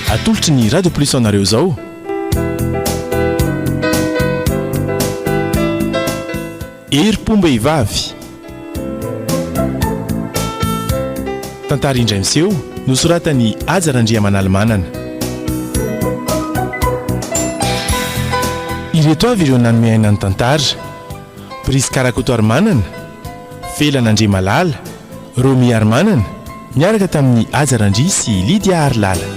Atolotry ny Radio Plus anareo izao. Herim-pom-behivavy. Tantara indray miseho, nosoratan'i Haja Randriamanalimanana. Ireto avy ireo nanome aina ny tantara, Prisca Rakotoarimanana, Felana Andriamalala, Romy Harimanana, niaraka tamin'i Haja Randria sy Lydia Harilala.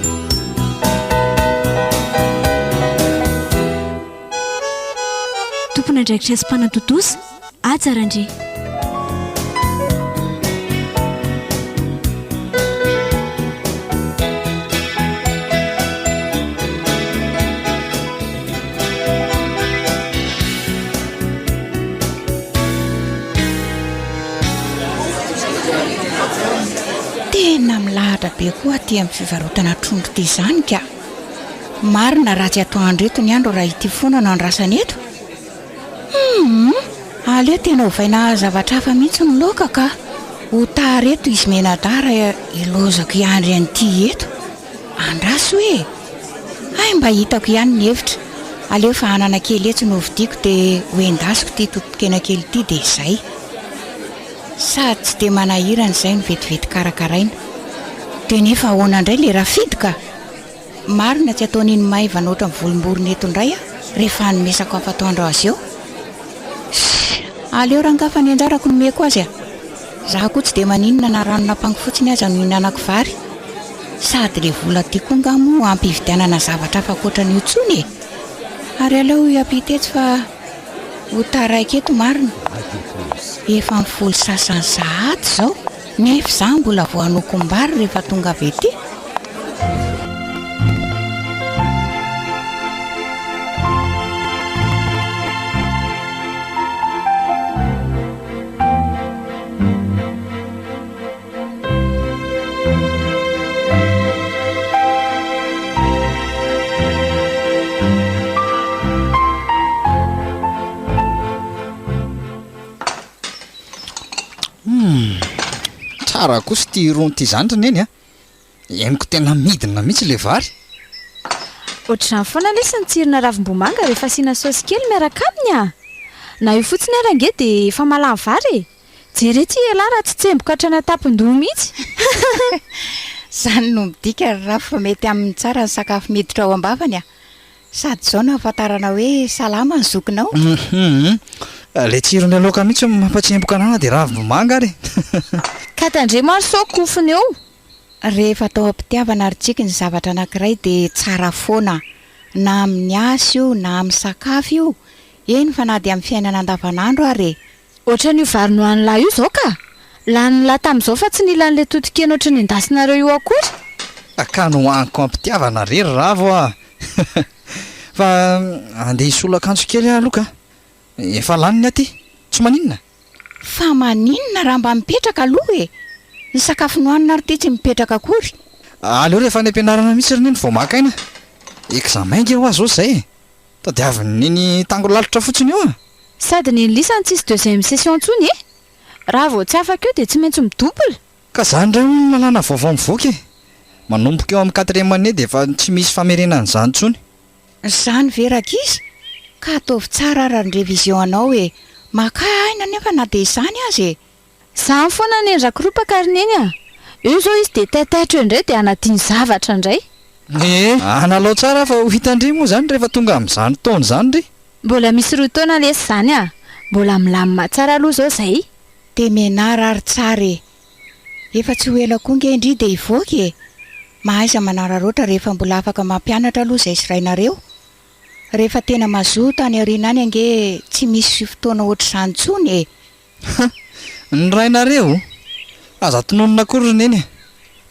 Tompon'andraikitra sy mpanatontosa, Haja Randria. Tena milahatra be koa aty amin'ny fivarotana trondro ity izany ka! Marina raha tsy atoandro eto ny andro raha ity foana no andrasana eto. Humm! Aleo tena ovaina zavatra hafa mihitsy ny laoka ka! Ho tara eto izy mianadahy raha ilaozako hiandry an'ity eto. Andraso e! Hay mba hitako ihany ny hevitra. Aleo fa anana kely etsy no hovidiako dia ho endasiko ity totokena kely ity dia izay. Sady tsy dia manahirana izay no vetivety karakaraina. Dia nefa ahoana indray ilay Rafidy ka? Marina tsy ataon'iny maivana ohatran'ny volom-borona eto indray aho rehefa hanome sakafo atoandro azy eo. Ssy! Aleo rangahy fa ny anjarako no omeko azy a! Za koa tsy dia maninona na ranon'ampango fotsiny aza no ihinanako vary. Sady le vola ty koa nga moa ampy hividianana zavatra hafa ankoatran'io intsony e! Ary aleo hiampita etsy fa ho taraiky eto marina. Efa amin'ny folo sasany sahady izao nefa izaho mbola vao hanokom-bary rehefa tonga avy ety. Humm! Tsara kosa ity rony ity izany ry Neny a! Henoko tena midina mihitsy ilay vary. Ohatr'izany foana lesy ny tsirona ravimbomanga rehefa asiana saosy kely miaraka aminy a! Na io fotsiny ary ange dia efa mahalany vary e! Jereo ity elah raha tsy tsemboka hatrany an-tampon-doha mihitsy! Izany no midika ry Rafy fa mety aminy tsara ny sakafo miditra ao am-bavany a! Sady izao no ahafantarana hoe salama ny zokinao. Hum! Ilay tsiron'ilay laoka mihitsy no mampatsemboka anah na dia ravimbomanga ary e! Ka tandremo ary sao kofona eo! Rehefa atao am-pitiavana ry Tsiky ny zavatra anankiray dia tsara foana, na amin'ny asa io na amin'ny sakafo io, eny fa na dia amin'ny fiainana andavanandro ary e! Ohatran'io vary nohanin'lah io izao ka! Lanin'lah tamin'izao fa tsy nila an'ilay totokena ohatran'ny endasinareo io akory! Ka nohaniko am-pitiavana re ry Ravo a! Fa andeha hisolo akanjo kely aho aloha ka! Efa lany ny aty, tsy maninona? Fa maninona raha mba mipetraka aloha e! Ny sakafo nohanina ary ity tsy mipetraka akory. Aleo rehefa any am-pianarana mihitsy ry Neny vao maka aina. Examen nge hoa zao izay e! Tadiavin'i Neny tango lalitra fotsiny eo a! Sady Neny lisany tsisy deuxième session intsony e! Raha vao tsy afaka eo dia tsy maintsy mi-double. Ka zany indray hono ny lalàna vaovao mivoaka e! Manomboka eo amin'ny quatrième année dia efa tsy misy famerenana an'izany intsony. Zany ve rankizy? Ka ataovy tsara ara ny révision anao e! Makà aina nefa na dia izany aza e! Zany foana neny rakoropaka ry neny a! Eo izao izy dia taitaitra eo indray dia hanadino zavatra indray. Ee, analao tsara fa ho hitan-dry moa izany rehefa tonga amin'izany taona izany ry. Mbola misy roa taona lesy izany a! Mbola milamina tsara aloha izao izay. Dia mianara ary tsara e! Efa tsy ho ela koa nge ndry dia hivoaka e! Mahaiza manararaotra rehefa mbola afaka mampianatra aloha izay sy rainareo. Rehefa tena mazoto any aoriana any ange tsy misy fotoana ohatr'izany intsony e! Ha! Ny rainareo? Aza tononina akory ry Neny e!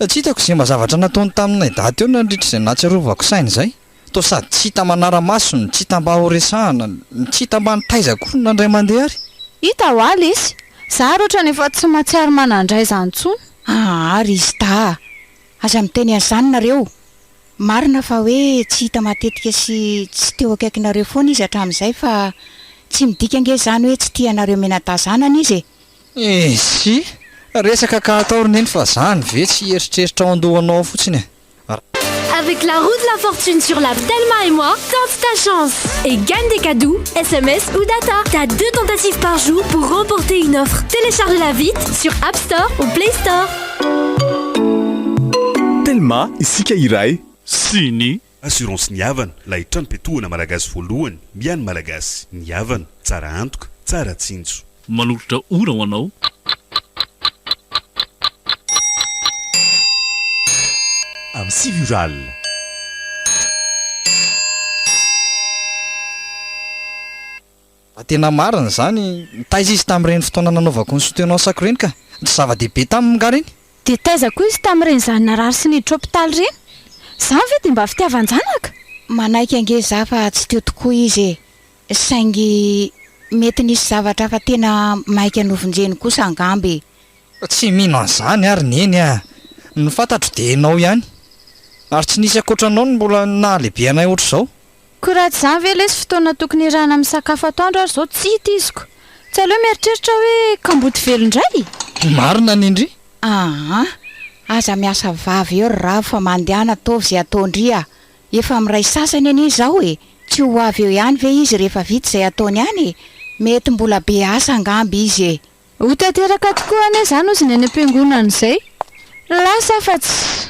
Tsy hitako izay mba zavatra nataony taminay daty eo nandritra izay nahatsiarovako saina izay. Toa sady tsy hita manara-maso no tsy hita mba horesahana, no tsy hita mba nitaiza akory na indray mandeha ary. Hita hoa lesy! Za ary otrany efa tsy mahatsiaro manandray zany tsony. Aa ry Zda a! Aza miteny an'izany nareo! Marina fa hoe tsy hita matetika sy tsy teo akaikinareo foana izy hatramin'izay fa tsy midika ange izany hoe tsy tia anareo mianadahy zanany izy e! Eisy! Resaka ka atao ry Neny fa zany ve tsy eritreritra ao an-dohanao ao fotsiny e! Avec la roue de la fortune sur l'app Telma et moi, tente ta chance et gagne des cadeaux, SMS ou data. T'as deux tentatives par jour pour remporter une offre. Télécharge-la vite sur App Store ou Play Store. Telma, isika iray. Sy ny. Assurance Ny Havana, ilay tranom-piantohana malagasy voalohany miahy ny Malagasy. Ny Havana, tsara antoka, tsara tsinjo. Manolotra ora ho anao. Amin'ny sivy ora alina. Raha tena marina izany, taiza izy tamin'ireny fotoana nanaovako ny soutenance-ko ireny ka? Tsy zava-dehibe taminy nga ireny? Dia taiza koa izy tamin'ireny zany narary sy niditra hopitaly ireny? Izany ve dia mba fitiavan-janaka? Manaiky ange za fa tsy teo tokoa izy e! Saingy mety nisy zavatra hafa tena maika novonjeny kosa angamba e! Tsy mino an'izany aho ry Neny a! Ny fantatro dia ianao ihany. Ary tsy nisy ankoatra anao no mbola nahalehibe anay ohatr'izao. Koa raha tsy izany ve lesy fotoana tokony hiarahana misakafo atoandro ary izao tsy hita iziko. Tsy aleo mieritreritra hoe kamboty velon indray? Marina ny ndry. Aa! Aza miasa vava eo ry Ravo fa mandehana ataovy izay ataon-dry a! Efa miray sasany anie izao e! Tsy ho avy eo ihany ve izy rehefa vita izay ataony any e! Mety mbola be asa angamba izy e! Ho tanteraka tokoa anie izany hozy ny any am-piangonana izay. Lasa fa tsy.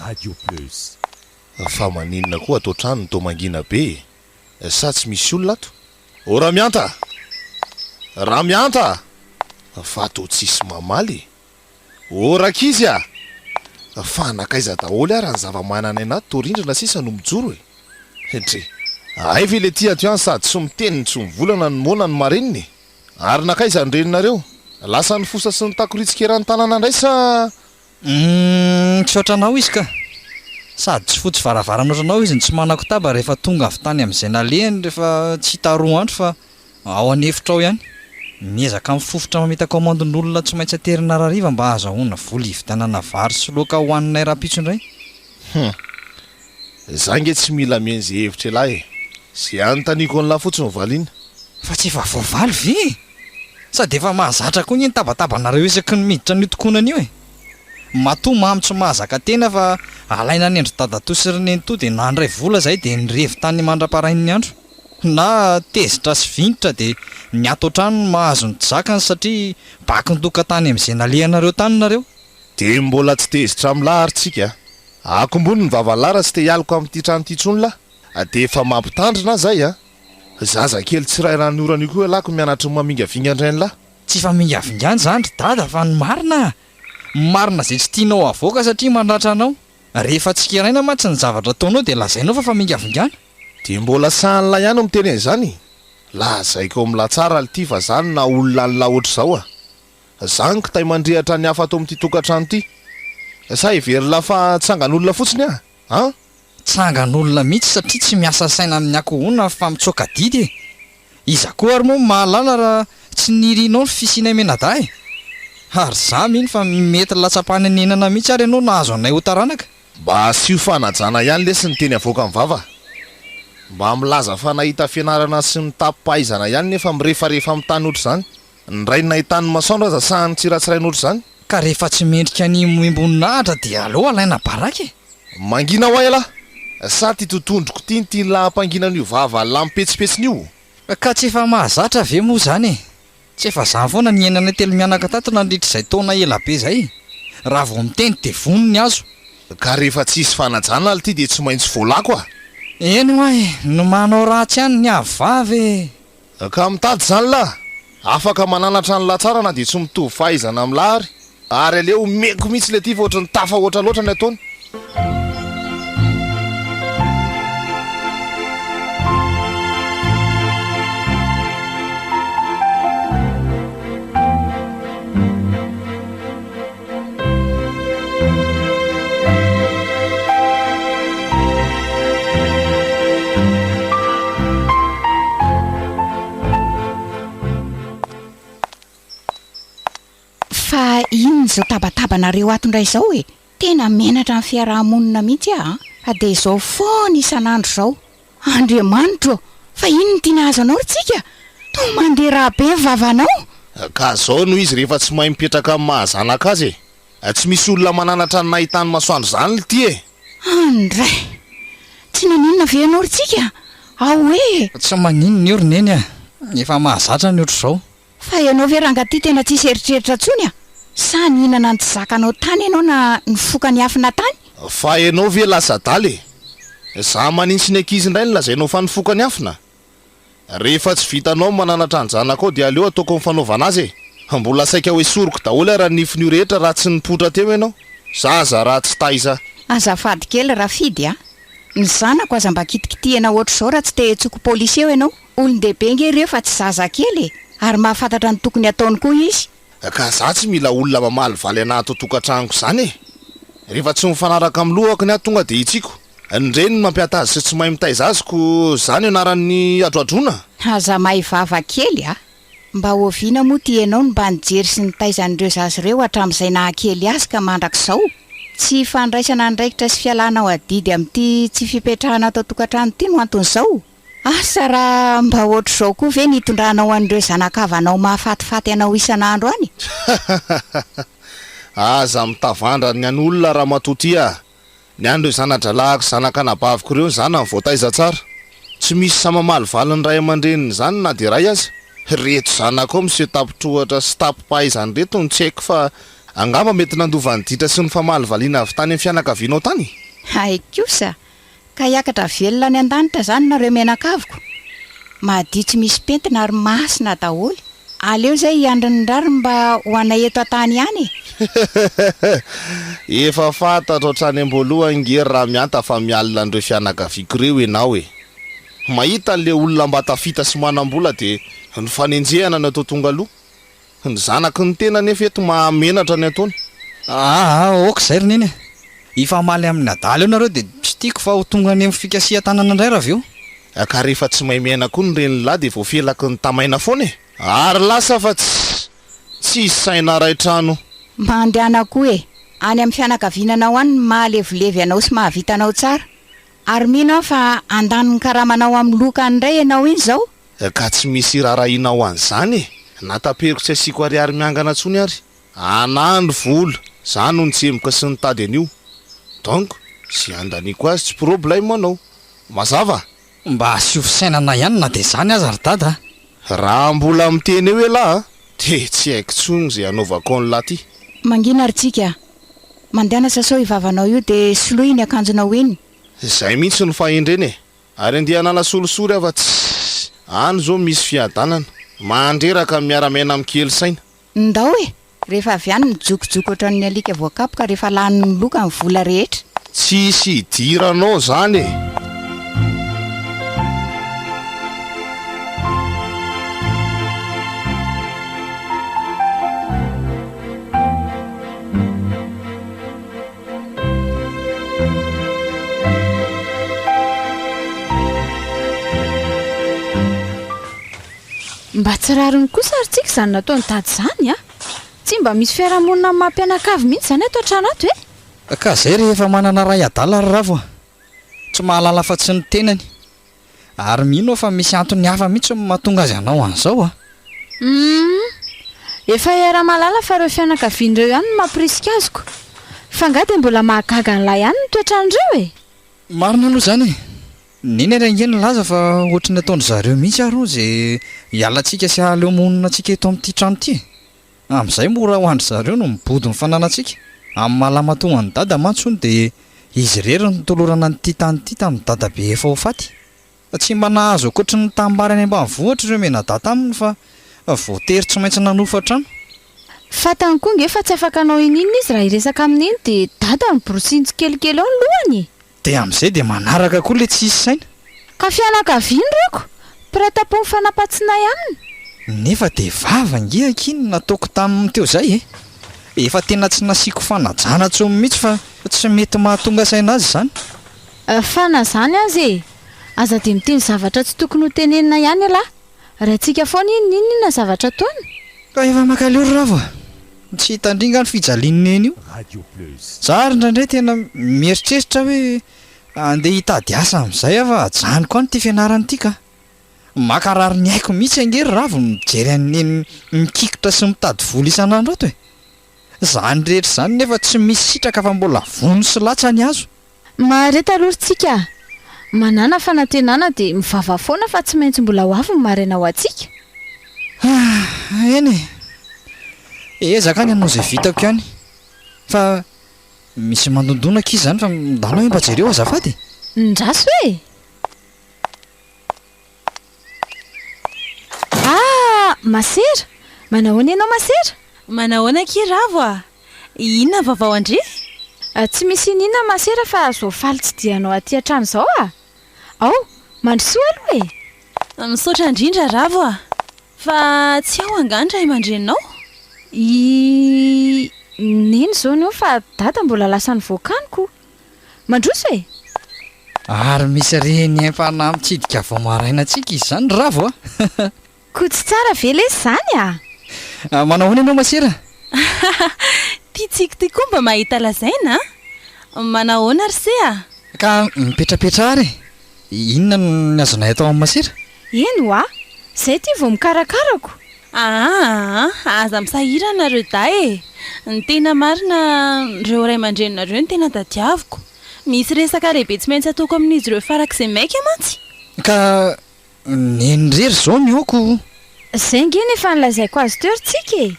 Radio Plus. Fa maninona koa ato an-trano no toa mangina be e? Sa tsy misy olona ato? Oh Ramianta! Ramianta! Fa toa tsisy mamaly e! Oh rankizy a! Fa nankaiza daholo ara ny zava-manan'aina ato toa rindrina sisa no mijoro e! Dre! Hay ve le ty ato ihany sady tsy miteny no tsy mivolana no moana no marenina e! Ary nankaiza ny reninareo? Lasa nifosa sy nitakoritsika eran'ny tanàna indray sa. Humm tsy ohatranao izy ka! Sady tsy fotsy varavarana ohatranao izy no tsy manakotaba rehefa tonga avy tany amin'izay nalehany rehefa tsy hita roa andro fa ao an'efitra ao ihany. Miezaka mifofotra mamita kaomandin'olona tsy maintsy aterina harariva mba hahazahoana vola hividianana vary sy laoka hohaninay rahampitso indray. Hum. Za nge tsy mila mihaino ze hevitra elah e. Ze anontaniako anlah fotsiny valiana. Fa tsy efa voavaly ve e? Sady efa mahazatra koa nge ny tabatabanareo isaky ny miditra an'io tokonana io e! Matoa mamy tsy mahazaka tena fa alaina any an-dry dadatoa sy ry nenitoa dia nandray vola zahay dia nirevy tany mandra-parain'ny andro. Na tezitra sy vinitra dia ny ato an-trano no mahazo ny tsy zakany satria bakin-doka tany amin'izay nalehanareo tany nareo. Dia mbola tsy tezitra amin'lah ary tsika a! Akombony ny vavan'lah raha tsy te hialoka amin'ity trano ity intsony lah! Dia efa mampitandrina aho zay a! Zaza kely tsy ray ranonorana io koa ialahy ko mianatry ny mamingavinga an-drain'lah! Tsy famingavingana izany ry dada fa ny marina a! Ny marina izay tsy tianao havoaka satria mandratra anao. Rehefa tsikeraina mantsy ny zavatra ataonao dia lazainao fa famingavingana. Dia mbola sahan'lah ihany no miteny an'izany? Lazaiko amin'lah tsara lty fa za no naha olona an'lah ohatr'izao a! Za no kitay mandrehatra ny hafa ato amin'ity tokantrano ity. Sa heverin'lah fa tsangan'olona fotsiny aho? An? Tsangan'olona mihitsy satria tsy miasa saina amin'ny ankohonana fa mitsoaka adidy e! Iza koa ary moa no mahalala raha tsy nirinao ny fisianay mianadahy e! Ary za mino fa mety latsa-panenenana mihitsy ary ianao nahazo anay ho taranaka. Mba asio fanajana ihany lesy ny teny avoakan'ny vava. Mba milaza fa nahita fianarana sy mitapim-pahaizana ihany nefa mirefarefa amin'ny tany ohatr'izany. Ny rainy nahitany masoandro aza sahany tsiratsiraina ohatr'izany. Ka rehefa tsy mendrika ny homem-boninahitra dia aleo alaina baraka e! Mangina hoa ialahy! Sa ty totondroko ty no tian'lah hampangina an'io vava lah mipetsipetsiny io? Ka tsy efa mahazatra ve moa izany e! Tsy efa zany foana ny niainanay telo mianaka tato nandritra izay taona ela be izay e! Raha vao miteny dia vono ny hazo. Ka rehefa tsisy fanajana lty dia tsy maintsy voalako a! Eny hoa e! Ny manao ratsy ihany ny avy vava e! Ka mitady izany lah! Afaka mananatra an'lah tsara na dia tsy mitovy fahaizana amin'lah ary. Ary aleo omeko mihitsy le ty fa ohatran'ny tafahoatra loatra ny ataony. Fa inona izao tabatabanareo ato indray izao e? Tena menatra ny fiaraha-monina mihitsy aho an! Fa dia izao foana isan'andro izao. Andriamanitro ô! Fa inona ity nahazo anao ry Tsika? Toa mandeha rà be ny vavanao? Ka zao no izy rehefa tsy mahay mipetraka amin'ny maha zanaka azy e! Tsy misy olona mananatra ny nahitany masoandro izany lty e! Andray! Tsy naninona ve ianao ry Tsika? Ao e! Tsy maninona io ry Neny a! Efa mahazatra ny ohatr'izao. Fa ianao ve ranga ty tena tsisy eritreritra tsony a? Sa nihinana ny tsy zakanao tany ianao na nifoka niafina tany? Fa ianao ve lasa adala e? Za manintsy ny ankizy indray no lazainao fa nifoka niafina? Rehefa tsy vitanao ny mananatra ny zanakao dia aleo ataoko ny fanaovana azy e! Mbola saika ho esoriko daholo ara ny nifin'io rehetra raha tsy nipoitra teo ianao. Zaza ratsy taiza. Azafady kely Rafidy a! Ny zanako aza mba kitikitihana ohatr'izao raha tsy te hetsoko polisy eo ianao. Olon-dehibe ange ireo fa tsy zaza kely e! Ary mahafantatra ny tokony hataony koa izy. Ka za tsy mila olona mamalivaly anah ato an-tokantranoko zany e! Rehefa tsy mifanaraka amin'ny lohako ny ahy tonga dia hitsiko. Ny reniny mampiata azy sy tsy mahay mitaiza azy ko zany anaran'ny adroadroana? Aza mahay vava kely a! Mba oviana moa ty enao no mba nijery sy nitaiza an'ireo zaza ireo hatramin'izay nahakely azy ka mandrak'izao? Tsy fandraisana andraikitra sy fialana ho adidy amin'ity tsy fipetrahana ato an-tokantrano ity no anton'izao? Asa raha mba ohatr'izao koa ve ny hitondranao an'ireo zanakavanao mahafatifaty anao isan'andro any? Aza mitavandra ny an'olona ramatoa ty a! Ny an'ireo zana-dralahiko sy zanak'anabaviko ireo ny zanany voataiza tsara. Tsy misy sahy mamalivaly ny ray aman-dreniny izany na dia iray aza. Ireto zanakao miseho tapitr'ohatra sy tapi-pahaizana ireto no tsy haiko fa angamba mety nandova ny ditra sy ny famalivaliana avy tany amin'ny fianakavianao tany? Hay kosa! Ka hiakatra velona any an-danitra izany nareo mianakaviko? Madio tsy misy pentina ary masina daholo. Aleo izay hiandry ny rariny mba ho anay eto an-tany ihany e! Efa fantatro hatrany am-boalohany nge ry Ramianta fa mialona an'ireo fianakaviako ireo ianao e! Mahita an'ilay olona mba tafita sy manam-bola dia ny fanenjehana no atao tonga aloha. Ny zanaky ny tena anefa eto mahamenatra ny ataony. Aa ok izay ry neny a! Hifamaly amin'ny adala eo nareo dia tsy tiako fa ho tonga any amin'ny fikasihan-tanana indray raha avy eo. Ka rehefa tsy mahay miaina koa ny renin'lah dia voafelaky ny tamaina foana e! Ary lasa fa tsy tsisy saina ray trano. Mandehana koa e! Any amin'ny fianakaviananao any no mahalevilevy anao sy mahavita anao tsara. Ary mino aho fa handany ny karamanao amin'ny loka any indray ianao iny izao. Ka tsy misy iraharahianao an'izany e! Na taperiko tsy asiako ariary miangana tsony ary. Anah ny vola, za no nitsemboka sy nitady an'io. Donc, ze andaniako azy tsy problème anao. Mazava? Mba asio fisainana ihany na dia izany aza ry dada a! Raha mbola miteny eo elah a, de tsy haiko tsony ze hanaovako an'lah ty. Mangina ry Tsiky a! Mandehana sasao io vavanao io dia soloy iny akanjonao iny. Zay mihitsy no fahendrena e! Ary andeha hanala sorisory aho fa tssy any zao misy fiadanana. Mandreraka ny miara-miaina amin'ny kely saina. Ndao e! Rehefa avy any mijokojoko ohatran'ny alika voakapoka rehefa lanin'ny loka ny vola rehetra. Tsisy idiranao zany e! Mba tsy rariny kosa ary tsika izany nataon'i dada izany a! Tsy mba misy fiarahamonina amin'ny maha mpianakavy mihitsy izany ato an-trano ato e! Ka zay rehefa manana ray adala ry Ravo a! Tsy mahalala afa-tsy ny tenany. Ary mino aho fa misy antony hafa mihitsy no mahatonga azy hanao an'izao a! Humm! Efa iaraha-mahalala fa ireo fianakaviany ireo ihany no mampirisika azy ko! Fa angaha dia mbola mahagaga an'lah ihany ny toetran'ireo e! Marina aloha izany e! Neny ary ange nilaza fa ohatry ny ataon-dry zareo mihitsy ary hono izay hialantsika sy hahaleo monina antsika eto amin'ity trano ity e! Amin'izay mora ho an-dry zareo no mibodo ny fananantsika. Amin'ny maha lahimatoa an'i Dada mantsy hono dia izy irery no notolorana an'ity tany ity tamin'i Dadabe efa ho faty. Tsy mba nahazo ankoatry ny tanimbary any ambanivohitra ireo mianadahy taminy fa voatery tsy maintsy nanofa trano. Fantany koa nge fa tsy afaka hanao ininona izy raha hiresaka amin'iny dia Dada no borosiny tsikelikely eo ny lohany e! Dia amin'izay dia manaraka koa ilay tsisy saina. Ka fianakaviany ireo ko! Mpiray tampo mifanapa-tsinay aminy. Nefa dia vava ange akia no nataoko taminy teo izay e! Efa tena tsy nasiako fanajana intsony mihitsy fa tsy mety mahatonga saina azy izany. Fa na izany aza e! Aza dia miteny zavatra tsy tokony ho tenenina ihany ialahy. Raintsika foana iny n'inon'inona zavatra ataony. Ka efa mankaleo ry Ravo a! Tsy hitan-dry nga ny fijalian'i Neny io? Za ary indraindray tena mieritreritra hoe andeha hitady asa amin'izay aho fa ajanoko any ity fianarana ity ka. Mankarary ny aiko mihitsy ange ry Ravo ny mijery an'i Neny mikikitra sy mitady vola isan'andro ato e. Izany rehetra izany nefa tsy misy sitraka fa mbola vono sy latsa ny azo. Mahareta aloha ry tsika a! Manàna fanantenana dia mivavaha foana fa tsy maintsy mbola ho avy ny maraina ho antsika. Eny e! Ezaka aho ny hanao izay vitako ihany. Fa misy mandondona akia izany fa ndana hoe mba jereo azafady e! Ndraso e! Ah! Masera! Manahoana ianao Masera? Manahoana akia Ravo a! Inona ny vaovao an-dry? Tsy misy iniana Masera fa zao faly tsy dia anao aty an-trano izao a! Ao, mandrosoa aloha e! Misaotra indrindra Ravo a! Fa tsy ao angaha ny ray aman-dreninao? I Neny izao no eo fa Dada mbola lasa nivoaka any ko! Mandroso e! Ary misy reny aim-panahy mitsidika vao maraina antsika izy izany ry Ravo a! Ko tsy tsara ve lesy izany a! Manao ahoana ianao masera? Ty tsiky ty koa mba mahita lazaina a! Manahoana ry se a! Ka mipetrapetraha ary e! Inona no azonay atao amin'i masera? Eny hoa! Zay ty vao mikarakarako! Aa aza misahirana nareo dahy e! Ny tena marina ireo ray aman-dreninareo no tena tadiaviko. Misy resaka lehibe tsy maintsy ataoko amin'izy ireo farak'izay maika mantsy. Ka neny irery izao ny oko. Zay nge no efa nolazaiko azy teo ry Tsiky e!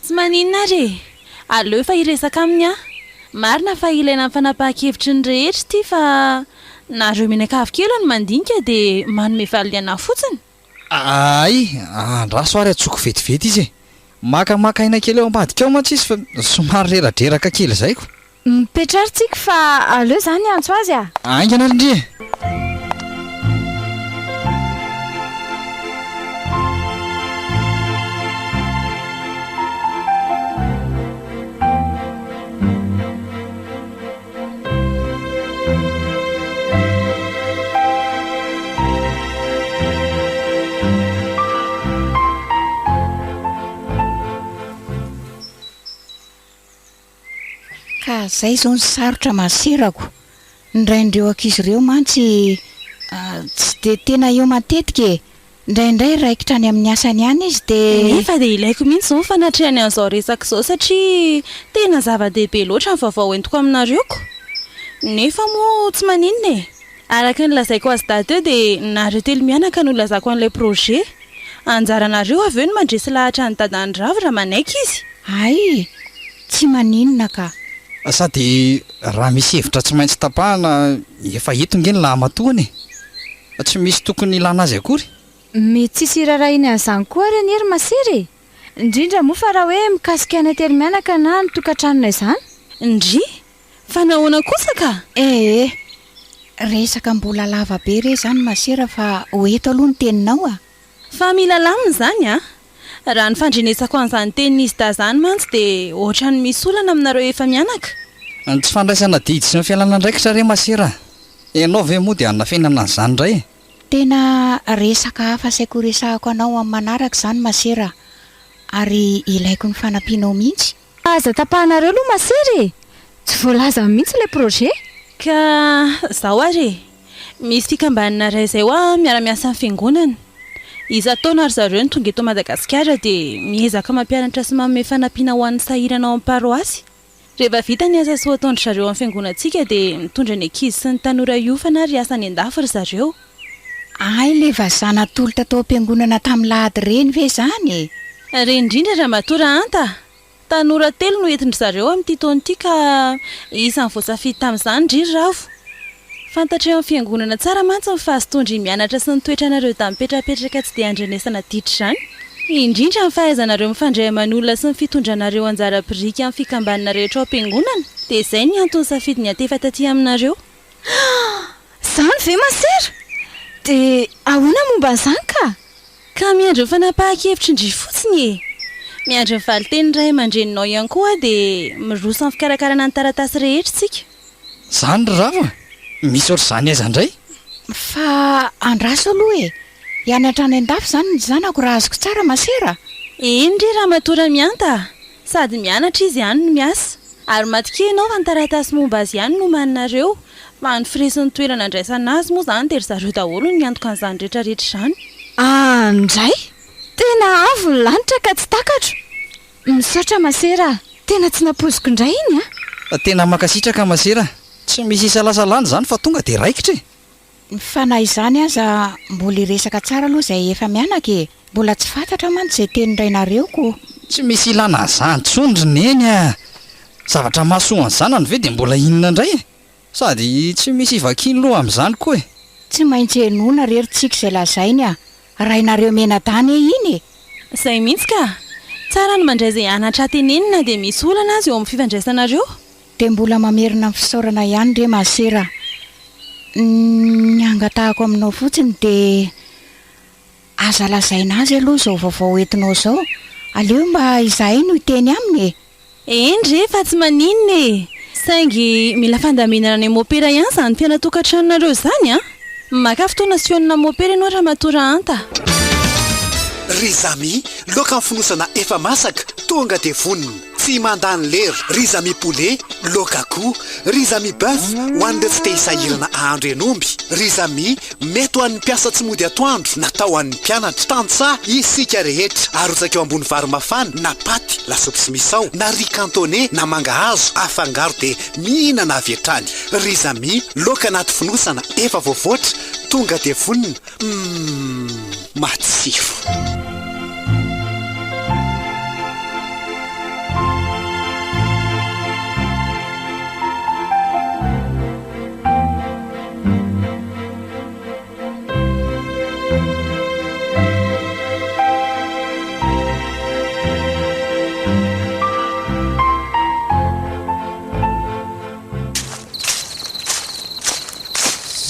Tsy maninona ary e! Aleo fa hiresaka aminy aho. Marina fa ilaina ny fanapahan-kevitry ny rehetra ity fa nareo mianakavy kely no mandinika dia manome valiny anah fotsiny. Hay, andraso ary antsoiko vetivety izy e! Makamaka aina kely ao ambadika ao mantsy izy fa somary reradreraka kely izay ko. Mipetraha ry Tsiky fa aleo za niantso azy a! Haingana ary ndry e! Ka zay zao ny sarotra maserako. Ny rain'ireo ankizy ireo mantsy tsy dia tena eo matetika e. Indraindray raikitra any amin'ny asany any izy dia. Nefa dia ilaiko mihitsy izao ny fanatrehany an'izao resaka izao satria tena zava-dehibe loatra ny vaovao entiko aminareo ko. Nefa moa tsy maninona e. Araka ny lazaiko azy dahy teo dia nareo telo mianaka no ilazako an'ilay projet. Anjaranareo avy eo ny mandresy lahatra an'i dadan'i Ravo raha manaiky izy. Hay! Tsy maninona ka. Sady raha misy hevitra tsy maintsy tapahana efa eto nge ny lahamatoany e! Tsy misy tokony ilana azy akory. Mety tsisy hirarahiny an'izany koa ary anie ry masera e! Indrindra moa fa raha hoe mikasika anay telo mianaka na ny tokantranonay izany. Ndry! Fa nahoana kosa ka? Ee! Resaka mbola lava be re izany masera fa ho eto aloha ny teninao a! Fa mila lamina izany a! Raha ny fandrenesako an'izany tenin'izy dahy izany mantsy dia ohatran'ny misy olana aminareo efa mianaka. Ny tsy fandraisana adidy sy ny fialana andraikitra re masera a! Ianao ve moa dia hanafenana an'izany indray e? Tena resaka hafa saiko horesahako anao amin'ny manaraka izany masera a! Ary ilaiko ny fanampianao mihitsy. Aza tapahanareo aloha masera e! Tsy voalaza mihitsy ilay projet. Ka zao ary e! Misy fikambanana iray izay hoa miara-miasa amin'ny fiangonana. Isan-taona ry zareo no tonga eto Madagasikara dia miezaka mampianatra sy manome fanampiana ho an'ny sahirana ao amin'ny paroasy. Rehefa vita ny asa soa ataon-dry zareo amin'ny fiangonantsika dia mitondra ny ankizy sy ny tanora hiofana ary hiasa any an-dafy ry zareo. Hay le vazaha natolotra tao am-piangonana tamin'ny lahady ireny ve izany e? Ireny indrindra Ramatoa Rahanta a! Tanora telo no entin-dry zareo amin'ity taona ity ka isan'ny voasafidy tamin'izany ndry ry Ravo. Fantatra eo amin'ny fiangonana tsara mantsy ny fahazotoan-dry mianatra sy ny toetranareo dahy mipetrapetraka tsy dia andrenesana ditra izany. Indrindra ny fahaizanareo mifandray aman'olona sy ny fitondranareo anjara biriky amin'ny fikambanana rehetra ao am-piangonana dia izay ny antony safidy niantefa taty aminareo. Izany ve masera? Dia ahoana momba an'izany ka? Ka miandry ny fanapahan-kevitry ndry fotsiny e! Miandry ny valin-tenin'ny ray aman-dreninao ihany koa aho dia miroso amin'ny fikarakarana ny taratasy rehetra isika. Izany ry Ravo a! Misy ohatr'izany aiza indray? Fa andraso aloha e! Hianatra any an-dafy izany ny zanako raha azoko tsara masera? Eny re Ramatoa Ramianta a! Sady mianatra izy any no miasa. Ary matokia ianao fa ny taratasy momba azy ihany no omaninareo. Fa ny frais sy ny toerana andraisana azy moa izany dia ry zareo daholo no miantoka an'izany rehetra rehetra izany. Ah ndray! Tena avo ny lanitra ka tsy takatro! Misaotra masera a! Tena tsy nampoiziko indray iny a! Tena mankasitraka masera! Tsy misy isalasalana izany fa tonga dia raikitra e! Fa na izany aza mbola hiresaka tsara aloha izay efa mianaka e! Mbola tsy fantatra mantsy izay tenin-drainareo ko! Tsy misy ilana an'izany intsony ry Neny a! Zavatra mahasoa ny zanany ve dia mbola inona indray e? Sady tsy misy ivakiany loha amin'izany koa e! Tsy maintsy henoina re ry Tsiky izay lazainy a! Rainareo mianadahy anie iny e! Izay mihitsy ka! Tsara ny mandray izay anatra tenenina na dia misy olana aza eo amin'ny fifandraisanareo. Dia mbola mamerina ny fisaorana ihany re masera a! Ny angatahako aminao fotsiny dia aza lazaina azy aloha izao vaovao entinao izao, aleo mba izahay no hiteny aminy e! Eny re fa tsy maninona e! Saingy mila fandaminana any mopera ihany izany fiainan-tokantranonareo izany an! Maka fotoana sy fionona mopera ianao ramatoa Rahanta. Ry Zami, laoka amin'ny fonosana efa masaka, tonga dia vonona. Tsy mandany lera. Riz ami poulet, laoka akoho, riz ami boeuf ho an'ireo tsy te hisahirana ahandro hen'omby, riz ami mety ho an'ny mpiasa tsy mody atoandro, natao ho an'ny mpianatra, tantsaha, isika rehetra. Arotsaka eo ambony vary mafana, na paty, lasopy sy misao, na riz cantonais, na mangahazo, afangaro dia mihinana avy hatrany. Riz ami, laoka anaty fonosana, efa voavoatra, tonga dia vonona. Humm matsiro.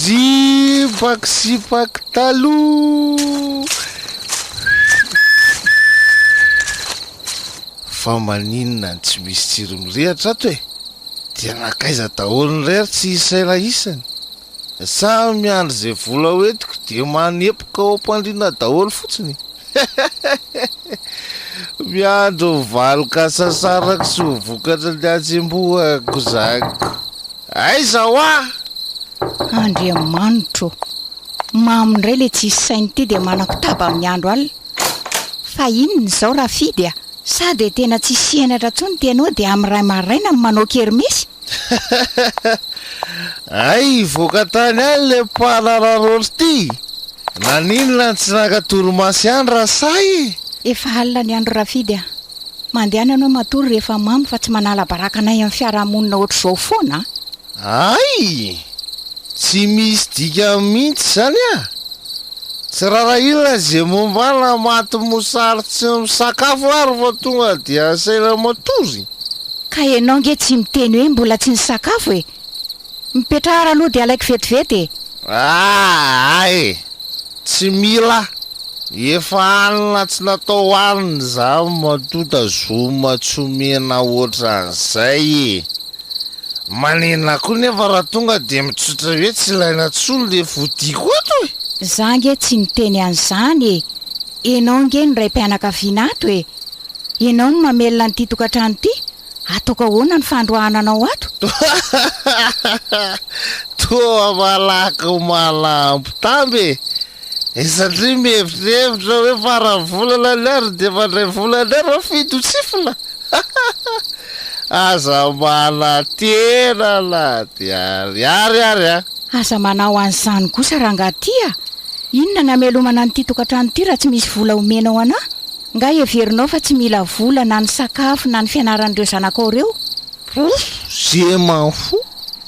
Zipak zipak taloha. Fa maninona no tsy misy jiro mirehitra ato e? Dia nankaiza daholo indray ary tsy hisaina isany? Sa miandry izay vola ho entiko dia manepoka ao am-pandriana daholo fotsiny? Miandry ho valin-kasasarako sy ho vokatry ny hatsembohako izany ko. Aiza hoa? Andriamanitro ô! Mamo indray ilay tsisy saina ity dia manakotaba amin'ny andro alina. Fa inona izao Rafidy a? Sa dia tena tsisy henatra intsony ity ianao dia amin'ny iray maraina no manao kermesy? Hay hivoaka tany any le mpanararaotra ity! Naninona no tsy naka torimaso ihany raha sahy e? Efa alina ny andro Rafidy a! Mandehana ianao matory rehefa mamo fa tsy manala baraka anay amin'ny fiarahamonina ohatr'izao foana a! Hay! Tsy misy dikany mihitsy izany a! Tsy rarahina ze momba ahy na maty mosary tsy misakafo ary fa tonga dia asaina matory. Ka ianao nge tsy miteny hoe mbola tsy nisakafo e! Mipetrahara aloha dia alaiko vetivety e! Aa e! Tsy mila, efa hanina tsy natao hanina izany matoa tazomina tsy omena ohatran'izay e! Maninona koa nefa raha tonga dia mitsotra hoe tsy ilaina intsony le fodiako ato e! Za nge tsy niteny an'izany e! Enao nge no raim-pianakaviana ato e! Enao no mamelona an'ity tokantrano ity, ataoko ahoana ny fandroahana anao ato? Toa malaky malampitamby e! Satria mihevitrevitra hoe faran'ny volana ny andro dia mandray vola indray Rafidy ho tsifina! Aza manantena na dia ariary ary a! Aza manao an'izany kosa rangahy ty a! Inona ny hamelomana an'ity tokantrano ity raha tsy misy vola omenao anà? Nga heverinao fa tsy mila vola na ny sakafo na ny fianaran'ireo zanakao ireo? Ouf! Je m'en fous!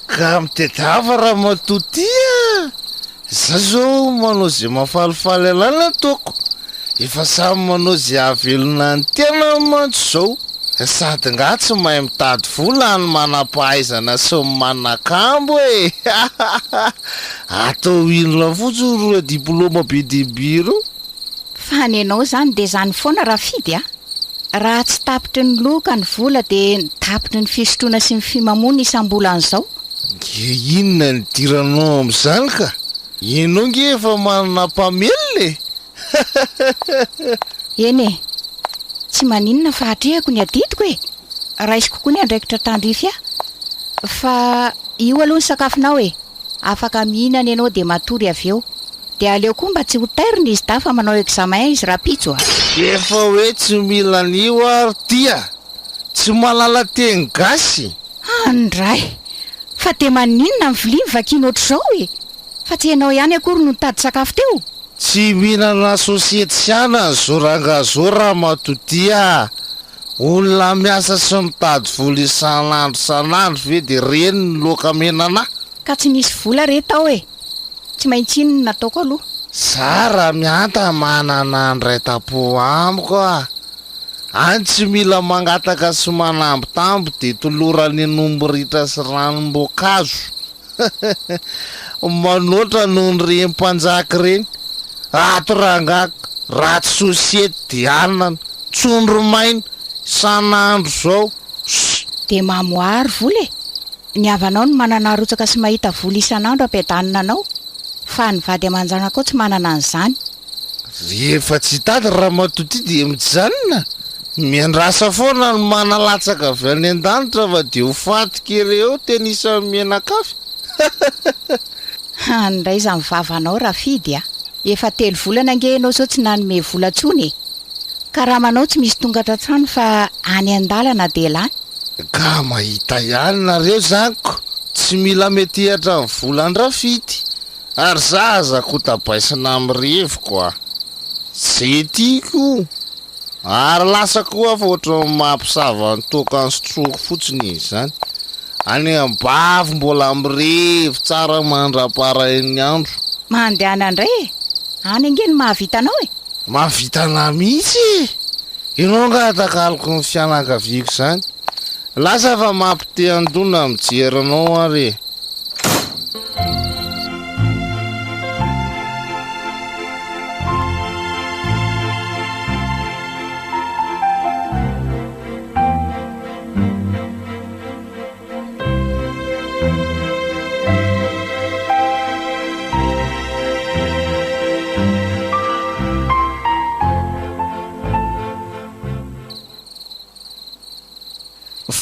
Ka mitadiava ramatoa ty a! Za zao manao ze mahafalifaly anah ny ataoko, efa samy manao ze hahavelona ny tenany mantsy zao, sady nga tsy mahay mitady vola ny manam-pahaizana sy ny manakambo e! Atao inona fotsiny ireo diploma be dia be ireo? Fa ny anao zany dia zany foana Rafidy a! Raha tsy tapitry ny loka ny vola dia tapitry ny fisotroana sy ny fimamoana isam-bolana izao. Nge inona ny idiranao amin'izany ka! Ianao nge efa manana mpamelona e! Eny e! Tsy maninona fa atrehako ny adidiko e! Raisiko koa ny andraikitra tandrify ahy. Fa io aloha ny sakafonao e! Afaka mihinana ianao dia matory avy eo. Dia aleo koa mba tsy ho tairina izy dahy fa manao examen izy rahampitso a! Efa hoe tsy mila an'io aho ry ty a! Tsy mahalala teny gasy? Andray! Fa dia maninona ny vilia mivakiana ohatr'izao e? Fa tsy ianao ihany akory no nitady sakafo teo? Tsy mihinana sosiety sy anana zo rangah zo ramatoa ty a! Olona miasa sy mitady vola isan'andro isan'andro ve de reny ny loaka menana? Ka tsy nisy vola re tao e! Tsy maintsy iny no nataoko aloha. Za raha mihanta manana ny ray tampo amiko a! Any tsy mila mangataka sy manambitamby de tolorany nomby ritra sy ranom-boankazo. Manoatra noho ny reny mpanjaka ireny. Ato rangahy, ratsy sosiety dia anana, tsondro maina, isan'andro izao. Ss. Dia mamoaha ry vola e! Ny havanao no manana arotsaka sy mahita vola isan'andro ampiadanina anao, fa ny vady aman-janakao tsy manana an'izany. Rehefa tsy hitady ramatoa ity dia mijanona, miandrasa foana ny mana latsaka avy any an-danitra fa dia ho faty kere eo tena isan'ny mianakavy. Any indray izany vavanao Rafidy a! Efa telo volana ange ianao izao tsy nanome vola intsony e! Karamanao tsy misy tonga ato an-trano fa any an-dalana dia lany. Ka mahita ihany nareo zany ko! Tsy mila metehatra ny volan-dRafidy. Ary za aza kotabaisina am reviko a! Ze tiako io! Ary lasa koa aho fa ohatran'ny mampisava ny toaka sotroiko fotsiny izy zany. Any am-bavy mbola mirevy tsara mandra-parain'ny andro. Mandehana indray e! Any ange no mahavita anao e! Mahavita anah mihitsy e! Ianao angaha atakaloko ny fianakaviako izany? Lasa fa mampite an-doha mijery anao ary e!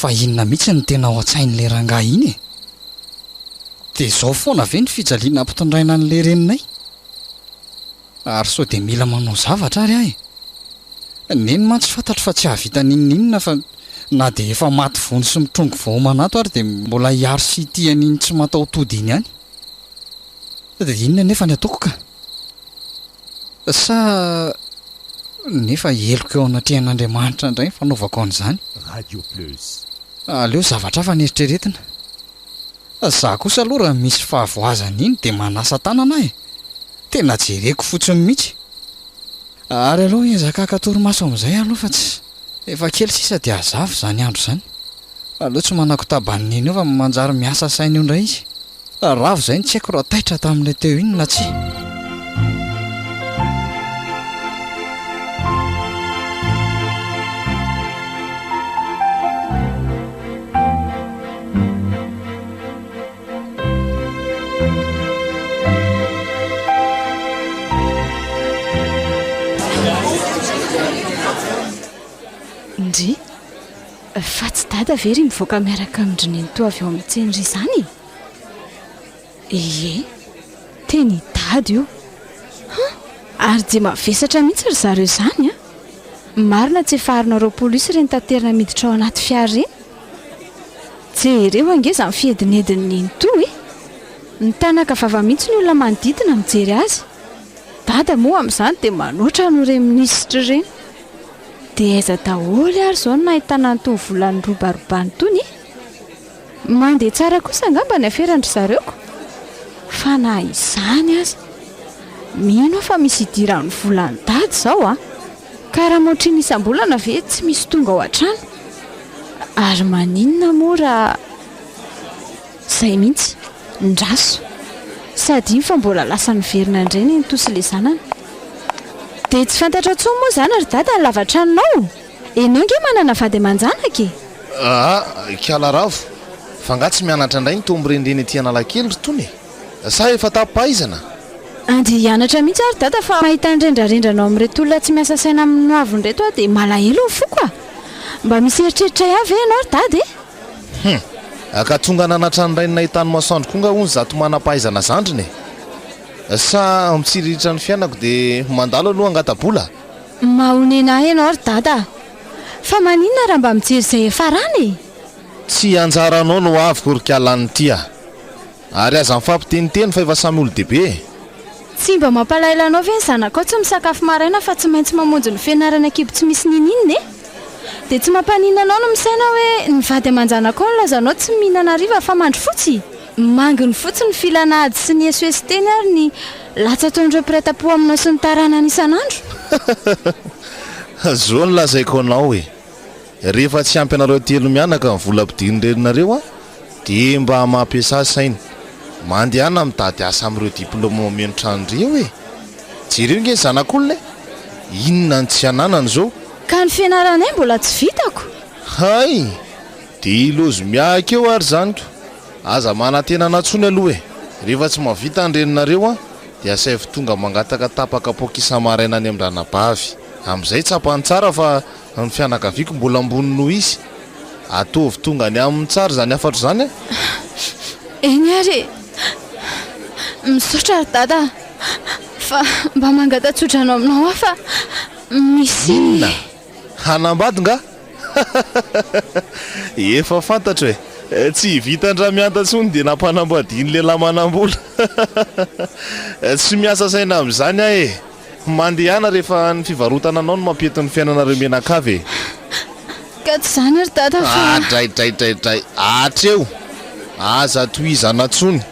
Fa inona mihitsy no tena ao an-tsain'ilay rangahy iny e? Dia izao foana ve ny fijaliana ampitondraina an'ilay reninay? Ary sao dia mila manao zavatra ary aho e? Neny mantsy fantatro fa tsy hahavita n'inon'inona fa na dia efa maty vono sy mitrongy vao homana ato ary dia mbola hiaro sy hitia an'iny tsy mataho-tody iny ihany. Dia inona anefa ny ataoko ka? Sa nefa heloka eo anatrehan'Andriamanitra indray ny fanaovako an'izany? Radio Plus. Aleo zavatra hafa no eritreretina. Za kosa aloha raha misy fahavoazana iny dia manasa tanana aho e! Tena jereko fotsiny mihitsy. Ary aleo hiezaka haka torimaso amin'izay aloha fa tsy efa kely sisa dia hazava izany andro izany. Aleo tsy manakotaba an'i Neny eo fa manjary miasa saina eo indray izy. Ravo izay no tsy haiko raha taitra tamin'ilay teo iny na tsia. Ndry! Fa tsy dada ve ry mivoaka miaraka amin-dry nenitoa avy ao amin'ny tsena ry izany e? Ie, tena i dada io. Han! Ary dia mavesatra mihitsy ry zareo izany an! Marina tsy efa harona 20 isa ireny taterina miditra ao anaty fiara ireny? Jereo ange izany fiedinedin'i nenitoa e! Mitanaka vava mihitsy ny olona manodidina mijery azy. Dada moa amin'izany dia manoatra noho ireny minisitra ireny. Dia aiza daholo ary izao no nahitana an'itony vola nirobarobana itony e? Mandeha tsara kosa angamba ny aferan-dry zareo ko! Fa na izany aza, mino aho fa misy idiran'ny volan'i Dada izao a! Karama ohatrinona isam-bolana ve tsy misy tonga ao an-trano? Ary maninona moa raha izay mihitsy? Ndraso! Sady iny fa mbola lasa niverina indray nenitoa sy ilay zanany. Dia tsy fantatrao intsony moa izany ry Dada ny lava-tranonao? Enao nge manana vady aman-janaka e! Aa Ikala Ravo, fa nga tsy mianatra indray ny toa mirenireny ety Analakely ry Tony e? Sa efa tapi-pahaizana? Andeha hianatra mihitsy aho ry dada fa mahita ny rendrarendranao amin'ireto olona tsy miasa saina amin'ny hoaviny ireto aho dia malahelo ny foko a! Mba misy eritreritra ihany ve ianao ry dada e? Hum! Ka tonga nanatra ny rainy nahitany masoandro koa nga hono zato manam-pahaizana zandriny e? Sa mitsiriritra ny fiainako dia mandalo aloha hangata-bola? Mahonena ahy ianao ry dada a! Fa maninona raha mba mijery izay hiafarana e? Tsy anjaranao no aviko ry kalan'ity a! Ary aza mifampiteniteny fa efa samy olo-dehibe e! Tsy mba mampalahelo anao ve ny zanakao tsy misakafo maraina fa tsy maintsy mamonjy ny fianarana kibo tsy misy ninininona e? Dia tsy mampaninona anao ny misaina hoe ny vady aman-janakao no lazainao tsy mihinana hariva fa mandry fotsy? Manginy fotsiny ny filana ady sy ny esoeso teny ary ny latsa ataon'ireo mpiray tampo aminao sy ny taranany isan'andro. Zao no lazaiko anao e! Rehefa tsy ampy anareo telo mianaka ny vola ampidirin'ny reninareo an, dia mba mampiasà saina. Mandehana mitady asa amin'ireo diplaoma mameno trano ireo e! Jereo nge ny zanak'olona e! Inona no tsy ananany izao? Ka ny fianaranay mbola tsy vitako. Hay! Dia ilaozy miahaka eo ary izany ko! Aza manantena anah tsony aloha e! Rehefa tsy mahavita ny reninareo an, dia asaivo tonga mangataka tapa-kapoaka isa-maraina any amin-dranabavy. Amin'izay tsapany tsara fa ny fianakaviako mbola ambony noho izy. Ataovy tonga any aminy tsara izany hafatro izany an! Eny ary e! Misaotra ry dada a! Fa mba mangata-tsodrano aminao aho fa misy. Inona? Hanambady nga? Efa fantatro e! Tsy vitan-dRamianta intsony dia nampanambadiany lehilahy manam-bola. Tsy miasa saina amin'izany aho e! Mandehana rehefa ny fivarotana anao no mampety ny fiainanareo mianakavy e! Ka tsy izany ry dada fa. Ah draidraidraidray! Hatreo! Aza tohizana intsony.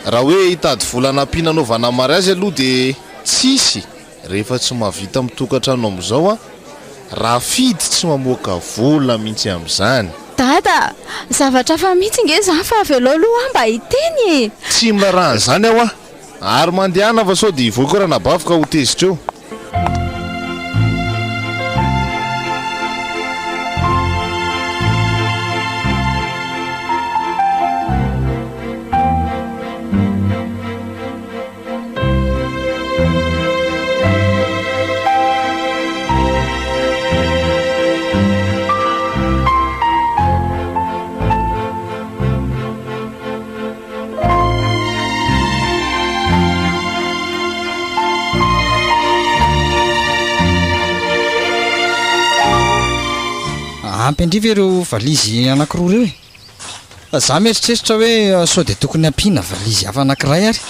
Raha hoe hitady vola hanampiana hanaovana mariazy aloha dia tsisy. Rehefa tsy mahavita mitokantrano amin'izao an, Rafidy tsy mamoaka vola mihitsy amin'izany. Dada, zavatra hafa mihitsy nge izany fa avelao aloha aho mba hiteny e! Tsy miraharaha an'izany aho an! Ary mandehana fa sao dia hivoaka eo ranabavy ka ho tezitra eo. Ampy an-dry ve ireo valizy anankiroa ireo e? Za mieritreritra hoe sao dia tokony hampiana valizy hafa anankiray ary.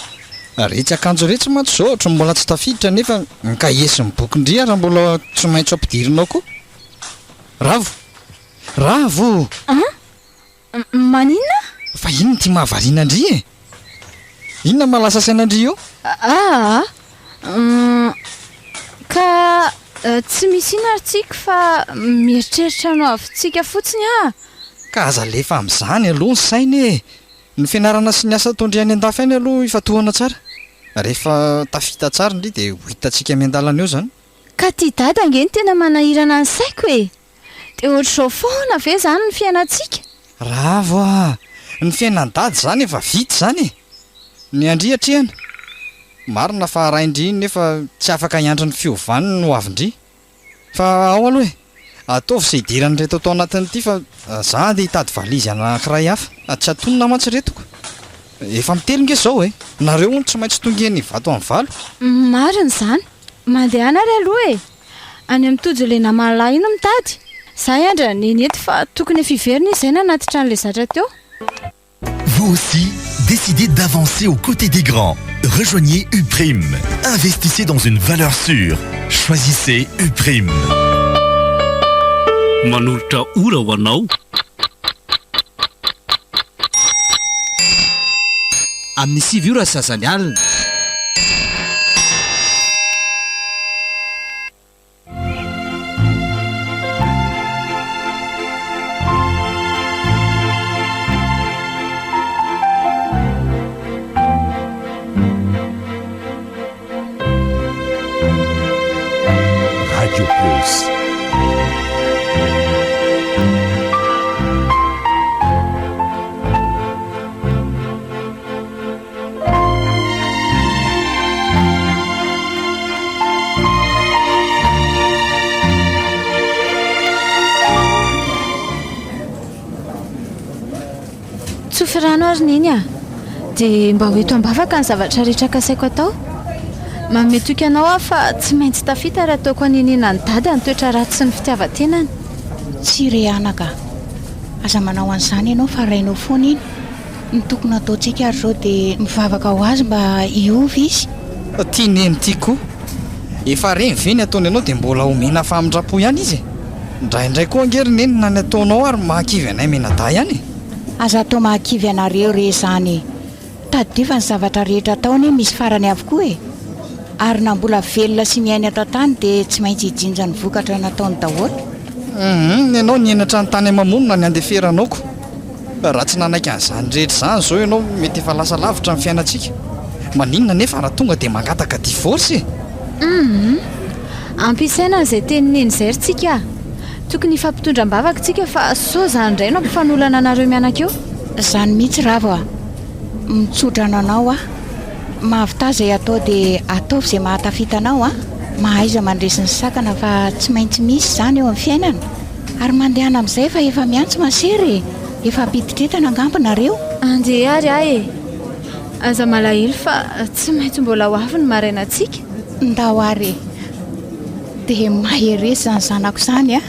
Retsy akanjo retsy mantsy zao ohatry ny mbola tsy tafiditra nefa ny kahie sy ny bokin-dry ary mbola tsy maintsy ho ampidirina ao koa. Ravo! Ravo! An? Maninona? Fa inona ity mahavariana an-dry e? Inona no mahalasa saina an-dry eo? Aa! Ka tsy misy inona ry Tsiky fa mieritreritra ny ho avintsika fotsiny aho. Ka aza alefa amin'izany aloha ny saina e! Ny fianarana sy ny asa ataon-dry any an-dafy any aloha ifantohana tsara. Rehefa tafita tsara ndry dia ho hitantsika miandalana eo izany. Ka ty dada ange no tena manahirana ny saiko e! Dia ohatr'izao foana ve izany ny fiainantsika? Ravo a! Ny fiainan'i dada izany efa vita izany e! Ny an-dry atrehana. Marina fa rain-dry iny nefa tsy afaka hiandry ny fiovany ny hoavin-dry. Fa ao aloha e! Ataovy izay hidiran'ireto ato anatin'ity fa za andeha hitady valizy anankiray hafa. Tsy antonona mantsy ireto ko. Efa mitelo nge izao e! Nareo hono tsy maintsy tonga eny Ivato amin'ny valo. Marina izany. Mandehana ary aloha e! Any amin'i Tojo ilay namany lahy iny mitady. Za hiandry an'i Neny eto fa tokony efa hiverina izy izay nanatitra an'ilay zatra teo. Vous aussi, décidez d'avancer aux côtés des grands. Rejoignez Uprime. Investissez dans une valeur sûre. Choisissez Uprime. Manolotra ora ho anao. Amin'ny sivy ora sy sasany alina. Radio Plus. aho ry Neny a! Dia mba ho eto am-bavaka ny zavatra rehetra kasaiko atao. Manome toky anao aho fa tsy maintsy tafita raha ataoko hanenena an'i Dada ny toetra ratsy sy ny fitiavan-tenany. Tsia re anaka a! Aza manao an'izany ianao fa rainao foana iny. Ny tokony hataontsika ary izao dia mivavaka ho azy mba hiova izy. Ty neny ty koa. Efa reny ve ny ataony anao dia mbola omena famindram-po ihany izy e? Indraindray koa ange ry neny na ny ataonao ary mahakivy anay mianadahy ihany e! Aza atao mahakivy anareo re izany e! Tadidio fa ny zavatra rehetra atao anie misy farany avokoa e! Ary na mbola velona sy miaina eto an-tany dia tsy maintsy hijinja ny vokatra nataony daholo. Humm, ianao niainatra ny tany ama-monina ny andeferanao ko. Raha tsy nanaiky an'izany rehetra izany izao ianao mety efa lasa lavitra ny fiainantsika. Maninona anefa raha tonga dia mangataka divorce e? Humm, ampiasaina an'izay tenin'i Neny izay ry Tsiky a! Tokony hifampitondra am-bavaka tsika fa sao izany indray no hampifanolana anareo mianaka eo. Izany mihitsy Ravo a! Mitsodrano anao aho. Mahavità izay atao dia ataovy izay mahatafita anao a! Mahaiza mandresy ny sakana fa tsy maintsy misy izany eo amin'ny fiainana. Ary mandehana amin'izay fa efa miantso masera e! Efa hampiditra-entana angamba nareo? Andeha ary aho e! Aza malahelo fa tsy maintsy mbola ho avy ny marainantsika. Ndao ary e! Dia mahereza izany zanako izany a!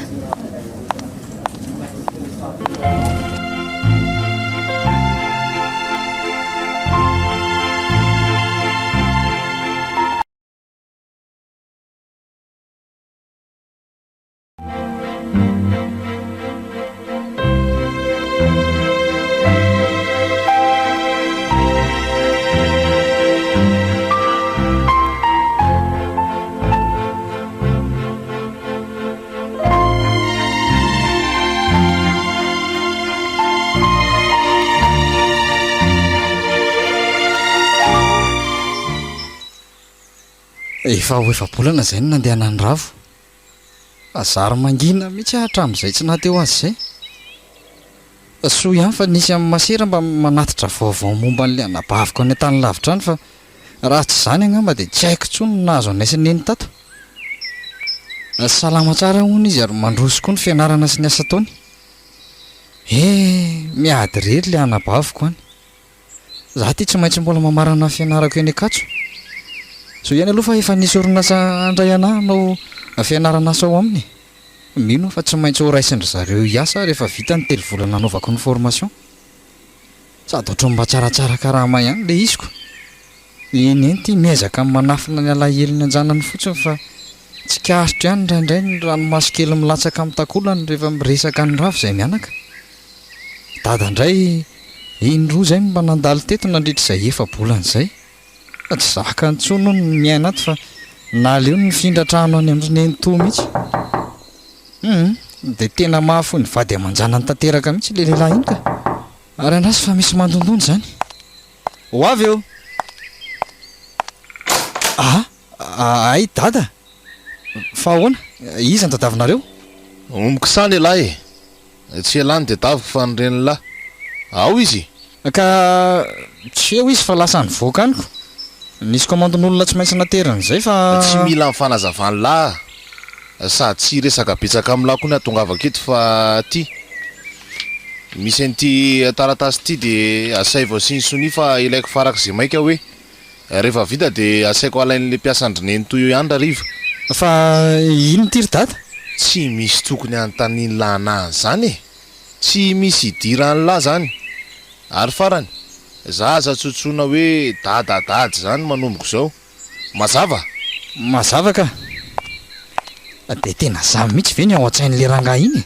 Efa ho efa-bolana izay no nandehanan'i Ravo. Fa zary mangina mihitsy aho hatramin'izay tsy naha-teo azy izay. Soa ihany fa nisy an'i Masera mba manatitra vaovao momba an'ilay anabaviko any an-tany lavitra any fa raha tsy izany angamba dia tsy haiko intsony ny nahazo anay sy Neny tato. Salama tsara hono izy ary mandroso koa ny fianarana sy ny asa ataony. He, miady irery ilay anabaviko any. Za ty tsy maintsy mbola mamarana ny fianarako eny Ankatso. Soa ihany aloha fa efa nisy orinasa handray anah hanao fianarana asa ao aminy e. Mino aho fa tsy maintsy ho raisin-dry zareo hiasa aho rehefa vita ny telovolana hanaovako ny formation. Sady ohatran'ny mba tsaratsara karama ihany ilay izy ko. I Neny ty miezaka manafina ny alahelony an-janany fotsiny fa tsikaritro ihany indraindray ny ranomaso kely milatsaka amin'ny takolany rehefa miresaka an'i Ravo izay mianaka. Dada indray indroa izay no mba nandalo teto nandritra izay efa-bolana izay. Fa tsy zakany intsony hono ny miaina ato fa naleony nifindra trano any amin-dry nenitoa mihitsy. Hum, dia tena mahafoy ny vady aman-janany tanteraka mihitsy ilay lehilahy iny ka. Ary andraso fa misy mandondona izany. Ho avy eo! Ah, hay dada! Fa ahoana? Iza no tadiavinareo? Omby kisana ialahy e! Tsy ialahy no tadiaviko fa ny renin'lah. Ao izy? Ka tsy eo izy fa lasa nivoaka any ko. Nisy commande-n'olona tsy maintsy nateriny izay fa. Tsy mila ny fanazavan'lah aho. Sady tsy hiresaka betsaka amin'lah koa ny hahatongavako eto fa ty. Misy an'ity taratasy ity dia asaivo asiany sonia fa ilaiko farak'izay maika hoe. Rehefa vita dia asaiko alain'ilay mpiasan-dry nenitoa eo ihany rahariva. Fa inona ity ry dada? Tsy misy tokony hanontanian'lah anah an'izany e! Tsy misy idiran'lah zany! Ary farany, za aza tsotsoina hoe dada dady zany manomboka izao. Mazava? Mazava ka! Dia tena za mihitsy ve ny ao an-tsain'ilay rangahy iny e?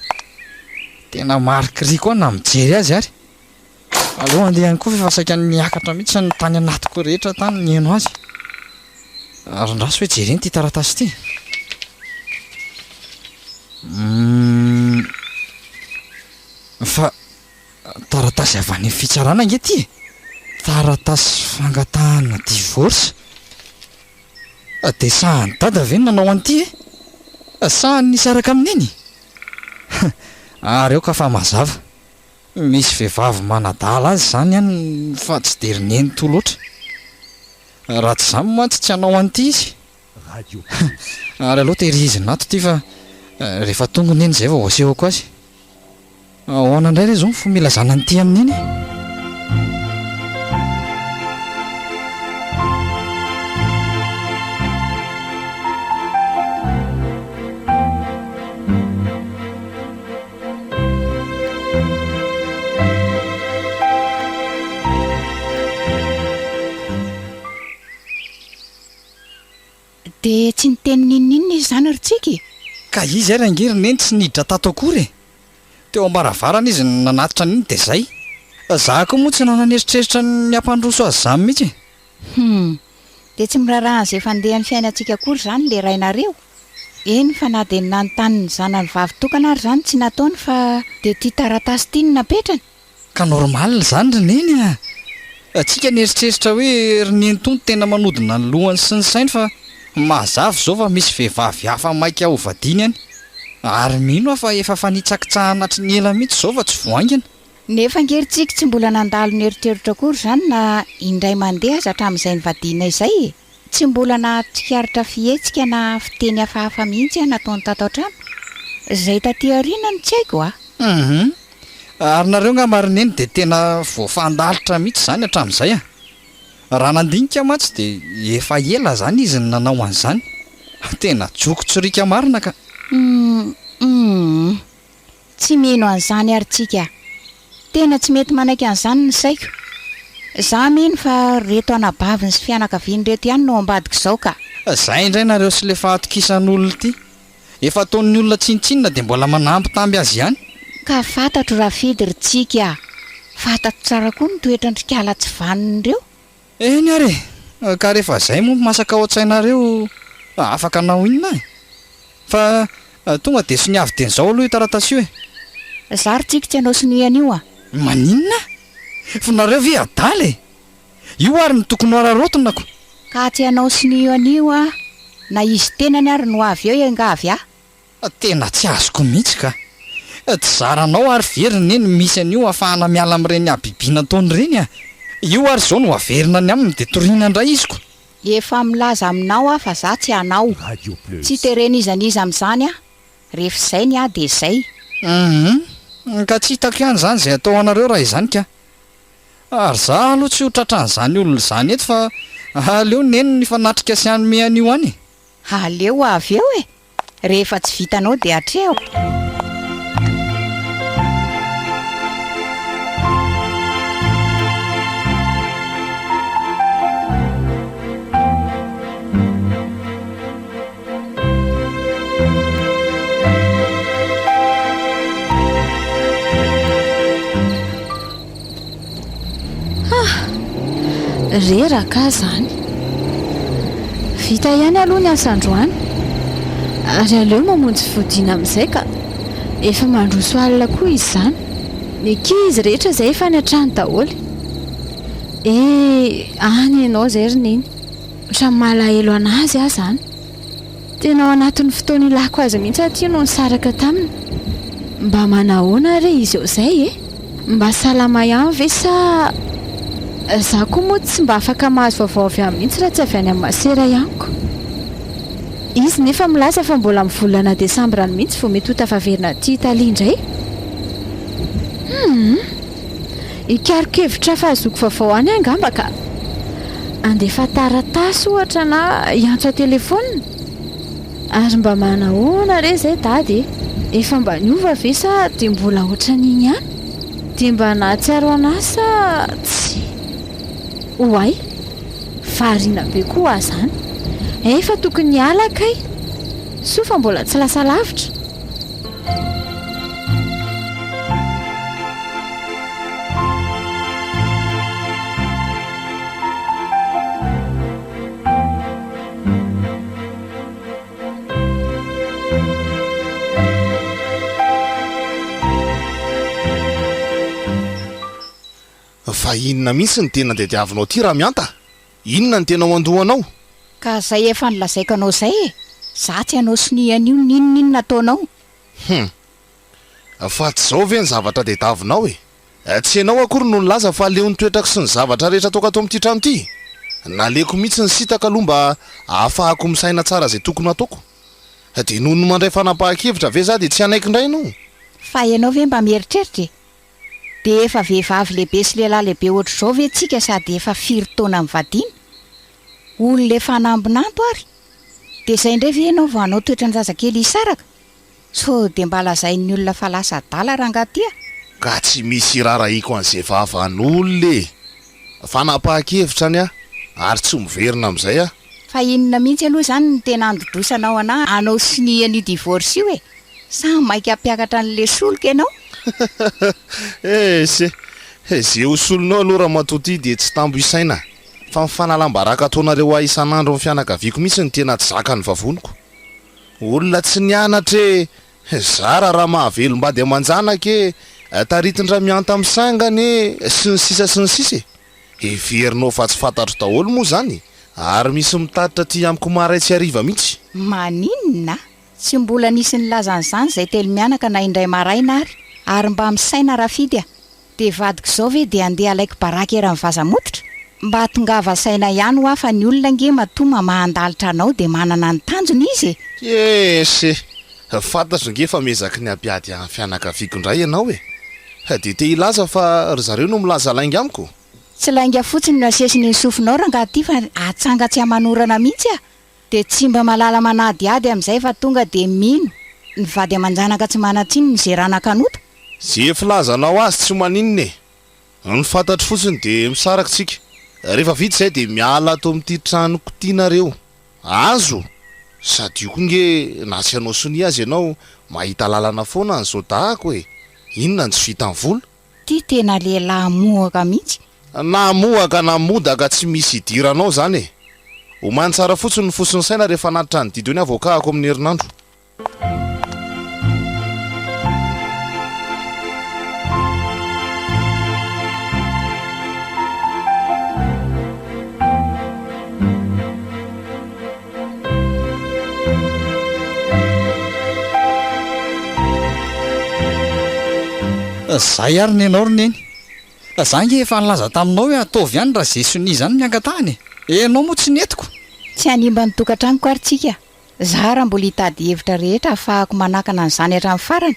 Tena marikoriko aho na mijery azy ary. Aleo handeha ihany koa fa efa saika niakatra mihitsy ny tany anatiko rehetra tany nihaino azy. Ary andraso hoe jerena ity taratasy ity. Humm. Fa taratasy avy any amin'ny fitsarana ange ity e! Taratasy fangatahana divorce. Dia sahan'i dada ve no nanao an'ity e? Sahany nisaraka amin'i neny? Ary aoka fa mazava. Misy vehivavy manadala azy izany any fa tsy dia ry nenitoa loatra. Raha tsy izany mantsy tsy hanao an'ity izy. Ary aleo tehirizina ato ity fa rehefa tonga neny izay vao asehoko azy. Ahoana indray re izao ny fomba ilazana an'ity amin'i neny e? Dia tsy niteny n'inon'inona izy izany ry Tsiky e? Ka izy ary ange ry Neny tsy niditra tato akory e! Teo am-baravarana izy no nanatitra an'iny dia izay. Za koa moa tsy nanana eritreritra ny hampandroso azy izany mihitsy e! Hum! Dia tsy miraharaha an'izay fandehan'ny fiainantsika akory izany ilay rainareo? Eny fa na dia ny nanontany ny zanany vavy tokana ary izany tsy nataony fa dia ity taratasy ity no napetrany? Ka normal izany ry Neny a! Tsika nieritreritra hoe ry Neny tony tena manodina ny lohany sy ny sainy fa mazava izao fa misy vehivavy hafa maika ho vadiany any. Ary mino aho fa efa fanitsakitsahana hatry ny ela mihitsy izao fa tsy vao haingana. Nefa ange ry Tsiky tsy mbola nandalo nieritreritra akory izany na indray mandeha aza hatramin'izay nivadianay izay e! Tsy mbola nahatsikaritra fihetsika na fiteny hafahafa mihitsy aho nataony tato an-trano. Izay taty aoriana no tsy haiko a! Hum. Ary nareo ngamba ry Neny dia tena voafandalitra mihitsy izany hatramin'izay a! Raha nandinika mantsy dia efa ela izany izy no nanao an'izany. Tena joko tsoriaka marina ka! Hum hum. Tsy mino an'izany ary tsika. Tena tsy mety manaiky an'izany ny saiko. Za mino fa reto anabaviny sy fianakaviany reto ihany no ambadik'izao ka. Zay indray nareo sy le fahatokisan'olona ity. Efa ataon'ny olona tsinontsinona dia mbola manambitamby azy ihany. Ka fantatro Rafidy ry Tsiky a! Fantatro tsara koa ny toetran-dry kala tsy vanona ireo. Eny ary e! Ka rehefa zay moa masaka ao an-tsainareo afaka hanao inona e? Fa tonga dia soniavy dieny zao aloha io taratasy io e! Za ry Tsiky tsy hanao sonia an'io a! Maninona? Fa nareo ve adala e? Io ary no tokony ho araraotina ko! Ka tsy hanao sonia an'io aho na izy tenany ary no avy eo iangavy ahy. Tena tsy azoko mihitsy ka! Tsy zaranao ary ve ry neny misy an'io ahafahana miala amin'ireny habibiana ataony ireny a! Io ary izao no averina any aminy dia toriana indray izy ko! Efa milaza aminao aho fa za tsy hanao. Tsy teren'iza n'iza amin'izany aho. Rehefa izay ny ahy dia izay. Hum ka tsy hitako ihany izany izay atao anareo raha izany ka! Ary za aloha tsy ho tratran'izany olona izany eto fa aleo neny no hifanatrika sy hanome an'io any e! Aleo avy eo e! Rehefa tsy vitanao dia atrehako. Ah! Reraka aho izany. Vita ihany aloha ny asa androany. Ary aleo mamonjy fodiana amin'izay ka. Efa mandroso alina koa izy izany. Ny ankizy rehetra izay efa any an-trano daholo. Eh, any ianao izay ry Neny. Ohatran'ny malahelo an'azy aho izany. Tena ao anatin'ny fotoana ilako azy mihitsy aho ity no nisaraka taminy. Mba manahoana re izy eo izay e? Mba salama ihany ve sa. Za koa moa tsy mba afaka mahazo vaovao avy aminy mihitsy raha tsy avy any amin'i masera ihany ko. Izy nefa milaza fa mbola amin'ny volana desambra any mihitsy vao mety ho tafaverina aty Italie indray. Humm. Hikaroka hevitra hahazoako vaovao any aho angamba ka. Handefa taratasy ohatra na hiantso an-telefaonina. Ary mba manahoana re izay dada e? Efa mba niova ve sa dia mbola ohatran'iny ihany? Dia mba nahatsiaro an'ahy sa tsia? Oay! Variana be koa aho izany. Efa tokony hiala kay! Soa fa mbola tsy lasa lavitra. Fa inona mihitsy no tena tadiavinao aty Ramianta? Inona no tena ao an-dohanao? Ka zay efa nolazaiko anao zay e! Za tsy hanao sonia an'io n'inon'inona ataonao. Hum. Fa tsy izao ve ny zavatra tadiavinao e? Tsy ianao akory no nilaza fa leo ny toetrako sy ny zavatra rehetra ataoko ato amin'ity trano ity? Naleoko mihitsy nisintaka aloha mba ahafahako misaina tsara izay tokony hataoko. Dia noho ny mandray fanapahan-kevitra ve za dia tsy hanaiky indray ianao? Fa ianao ve mba mieritreritra e? Dia efa vehivavy lehibe sy lehilahy lehibe ohatr'izao ve tsika sady efa firy taona mivadiana? Olona efa anambinanto ary? Dia izay indray ve ianao vao hanao toetran-jazakely hisaraka? Sao dia mba lazain'ny olona fa lasa adala rangahy ty a! Ka tsy misy irarahiako an'izay vavan'olona e! Fanapahan-kevitra ny ahy ary tsy miverina amin'izay aho. Fa inona mihitsy aloha izany no tena androdosanao anah hanao sonia an'io divorce io e? Sa maika hampiakatra an'le solika ianao? Ese! Ze ho solonao aloha ramatoa ty dia tsy tambo isaina fa ny fanalam-baraka ataonareo ahy isan'andro amin'ny fianakaviako mihitsy no tena tsy zakan'ny vavoniko. Olona tsy nianatra e! Zara raha mahavelom-bady aman-janaka e! Taritin-dRamihanta misangana e! Sy ny sisa sy ny sisa e! Heverinao fa tsy fantatro daholo moa izany? Ary misy mitatitra aty amiko maray-tsy hariva mihitsy. Maninona? Tsy mbola nisy nilaza an'izany izay telomianaka na indray maraina ary. Ary mba misaina Rafidy a! Dia vadiko izao ve dia andeha alaiko baraka eran'ny vaza-mototra? Mba tongava saina ihany hoa fa ny olona ange matoa mamahan-dalitra anao dia manana ny tanjony izy e! Ese! Fantatro nge fa miezaky ny hampiady ahy fianakaviako indray ianao e! Dia te hilaza fa ry zareo no milaza lainga amiko? Tsy lainga fotsiny no asesiny ny sofinao rangahy ty fa atsanga tsy aman'orana mihitsy a! Dia tsy mba malala manadihady amin'izay fa tonga dia mino ny vady aman-janaka tsy manan-tsiny ny zerana kanota? Ze filazanao azy tsy maninona e! Ny fantatro fotsiny dia misaraka tsika. Rehefa vita izay dia miala ato amin'ity tranoko ity nareo. Azo! Sady io koa nge na tsy hanao sonia aza ianao mahita lalana foana ny zodahako e! Inona no tsy vitan'ny vola? Ty tena lehilahy mohaka mihitsy. Na mohaka na modaka tsy misy idiranao zany e! Omany tsara fotsiny ny fo sy ny saina rehefa hanatitra ny didy eo ny avocat-ako amin'ny herinandro. Zay ary nenao ry neny. Za ange efa nilaza taminao hoe ataovy ihany raha ze sonia zany ny angatahana e. Enao moa tsy nentiko. Tsy hanimba ny tokantranoko ary tsika. Za raha mbola hitady hevitra rehetra ahafahako manakana an'izany hatramin'ny farany.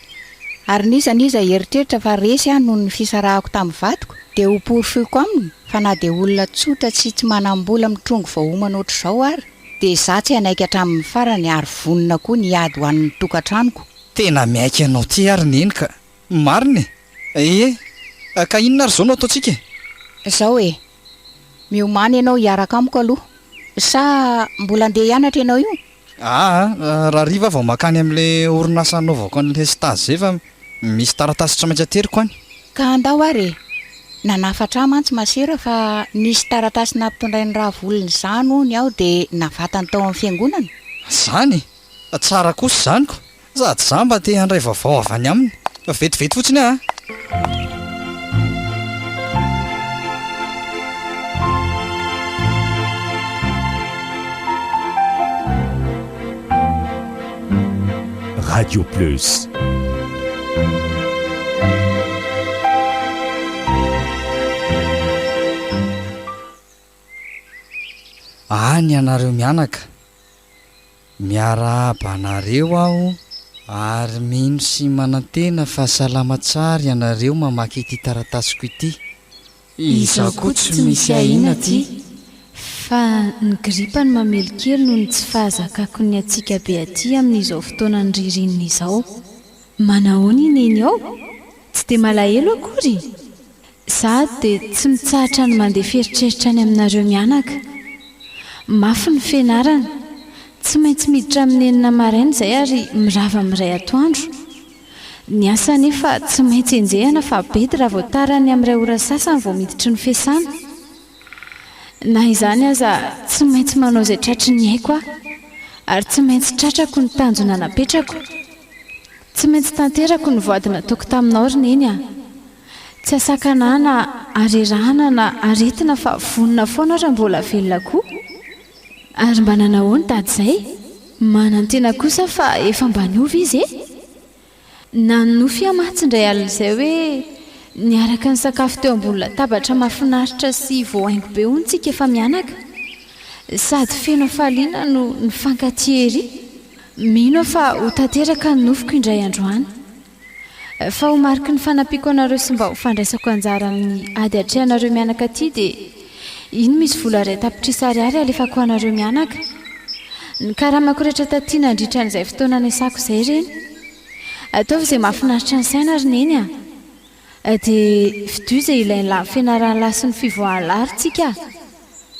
Ary n'iza n'iza hieritreritra fa resy aho noho ny fisarahako tamin'ny vadiko dia ho porofoiko aminy fa na dia olona tsotra sy tsy manam-bola mitrongy vao homana ohatr'izao ary dia za tsy hanaiky hatramin'ny farany ary vonona koa ny hiady ho an'ny tokantranoko. Tena miaiky anao ty ary neny ka. Marina e! Ee, ka inona ary izao no ataontsika e? Izao e! Miomàna ianao hiaraka amiko aloha. Sa mbola andeha hianatra ianao io? Aa, rahariva aho vao mankany amin'ilay orinasa hanaovako an'ilay stage izay fa misy taratasy tsy maintsy ateriko any. Ka andao ary e! Nanafatra ahy mantsy masera fa nisy taratasy nampitondrain'i Ravolona izany hono aho dia navatany tao amin'ny fiangonana. Izany? Tsara kosa izany ko! Sady za mba te handray vaovao avy any aminy. Vetivety fotsiny aho a! Radio Plus. Any ianareo mianaka. Miarahaba anareo aho ary mino sy manantena fa salama tsara ianareo mamaky ity taratasiko ity. Izaho koa tsy misy ahiana aty. Fa ny gripa no mamely kely noho ny tsy fahazakako ny hatsiaka be aty amin'izao fotoanan'ny ririnina izao. Manahoana i Neny ao? Tsy dia malahelo akory? Za dia tsy mitsahatra ny mandefa eritreritra any aminareo mianaka. Mafy ny fianarana. Tsy maintsy miditra amin'ny enina maraina izay ary mirava amin'ny iray atoandro. Ny asa anefa tsy maintsy enjehina fa bedy raha vao tara ny amin'ny iray ora sasany vao miditry ny fiasana. Na izany aza tsy maintsy manao izay tratry ny aiko aho. Ary tsy maintsy tratrako ny tanjona napetrako. Tsy maintsy tanterako ny voady nataoko taminao ry Neny a! Tsy asakana ahy na harerahana na aretina fa vonona foana aho raha mbola velona koa. Ary mba nanahoana dada izay? Manantena kosa aho fa efa mba niova izy e! Nanonofy aho mantsy indray alina izay hoe niaraka nisakafo teo ambony latabatra mahafinaritra sy voahaingo be hono tsika efa mianaka. Sady feno hafaliana no nifankatia ery. Mino aho fa ho tanteraka ny nofiko indray andro any. Fa ho mariky ny fanampiako anareo sy mba ho fandraisako anjara amin'ny ady atrehanareo mianaka aty dia iny misy vola 1 tapitrisa ariary alefako ho anareo mianaka. Ny karamako rehetra taty nandritra an'izay fotoana niasako izay ireny. Ataovy izay mahafinaritra ny saina ry Neny a! Dia fidio izay ilain'ny lahy fianaran'ny lahy sy ny fivoahan'ny lahy ry tsika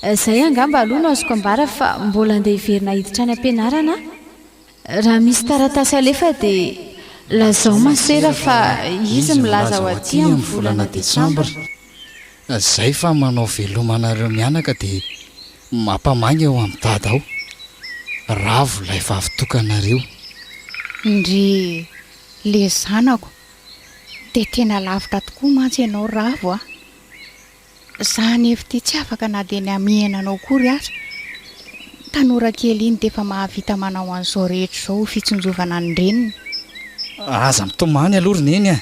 a! Izay angamba aloha no azoko ambara fa mbola andeha hiverina hiditra any am-pianarana aho. Raha misy taratasy alefa dia lazao masera fa izy milaza ho aty amin'ny volana desambra. Zay fa manao veloma anareo mianaka dia mampamangy eo amin'i dada ao. Ravo ilay vavy tokanareo. Ndry le zanako dia tena lavitra tokoa mantsy ianao Ravo a! Za anefa ity tsy afaka na dia ny hamihana anao akory aza. Tanora kely iny dia efa mahavita manao an'izao rehetra izao ho fitsinjovana ny reniny. Aza mitomany aloha ry Neny a!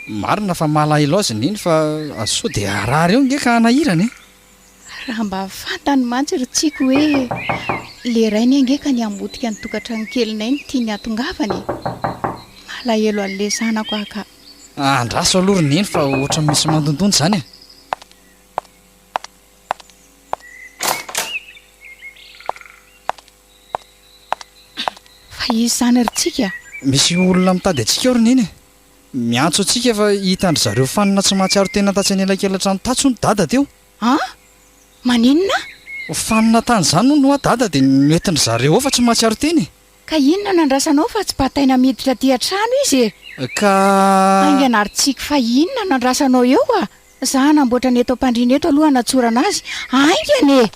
Marina fa malahelo azy Neny fa sao dia harary eo nge ka hanahirana e! Raha mba fantany mantsy ry Tsiky hoe le rainy ange ka ny hamotika ny tokantranokelinay no tiany hatongavana e! Malahelo an'le zanako aho ka. Andraso aloha ry Neny fa ohatran'ny misy mandondona izany e! Fa iza izany ry Tsiky a? Misy olona mitady antsika ao ry Neny e! Miantso antsika fa hitan-dry zareo fanina tsy mahatsiaro tena tatsy anelakelan-trano tatsy hono Dada teo. An? Maninona? Fanina tany izany hono hoa Dada dia noentin-dry zareo ao fa tsy mahatsiaro tena e! Ka inona no andrasanao fa tsy bataina miditra aty an-trano izy e! Ka. Haingana ry Tsiky fa inona no andrasanao eo a! Za hanamboatra ny eto am-pandriana eto aloha hanatsorana azy, haingana e!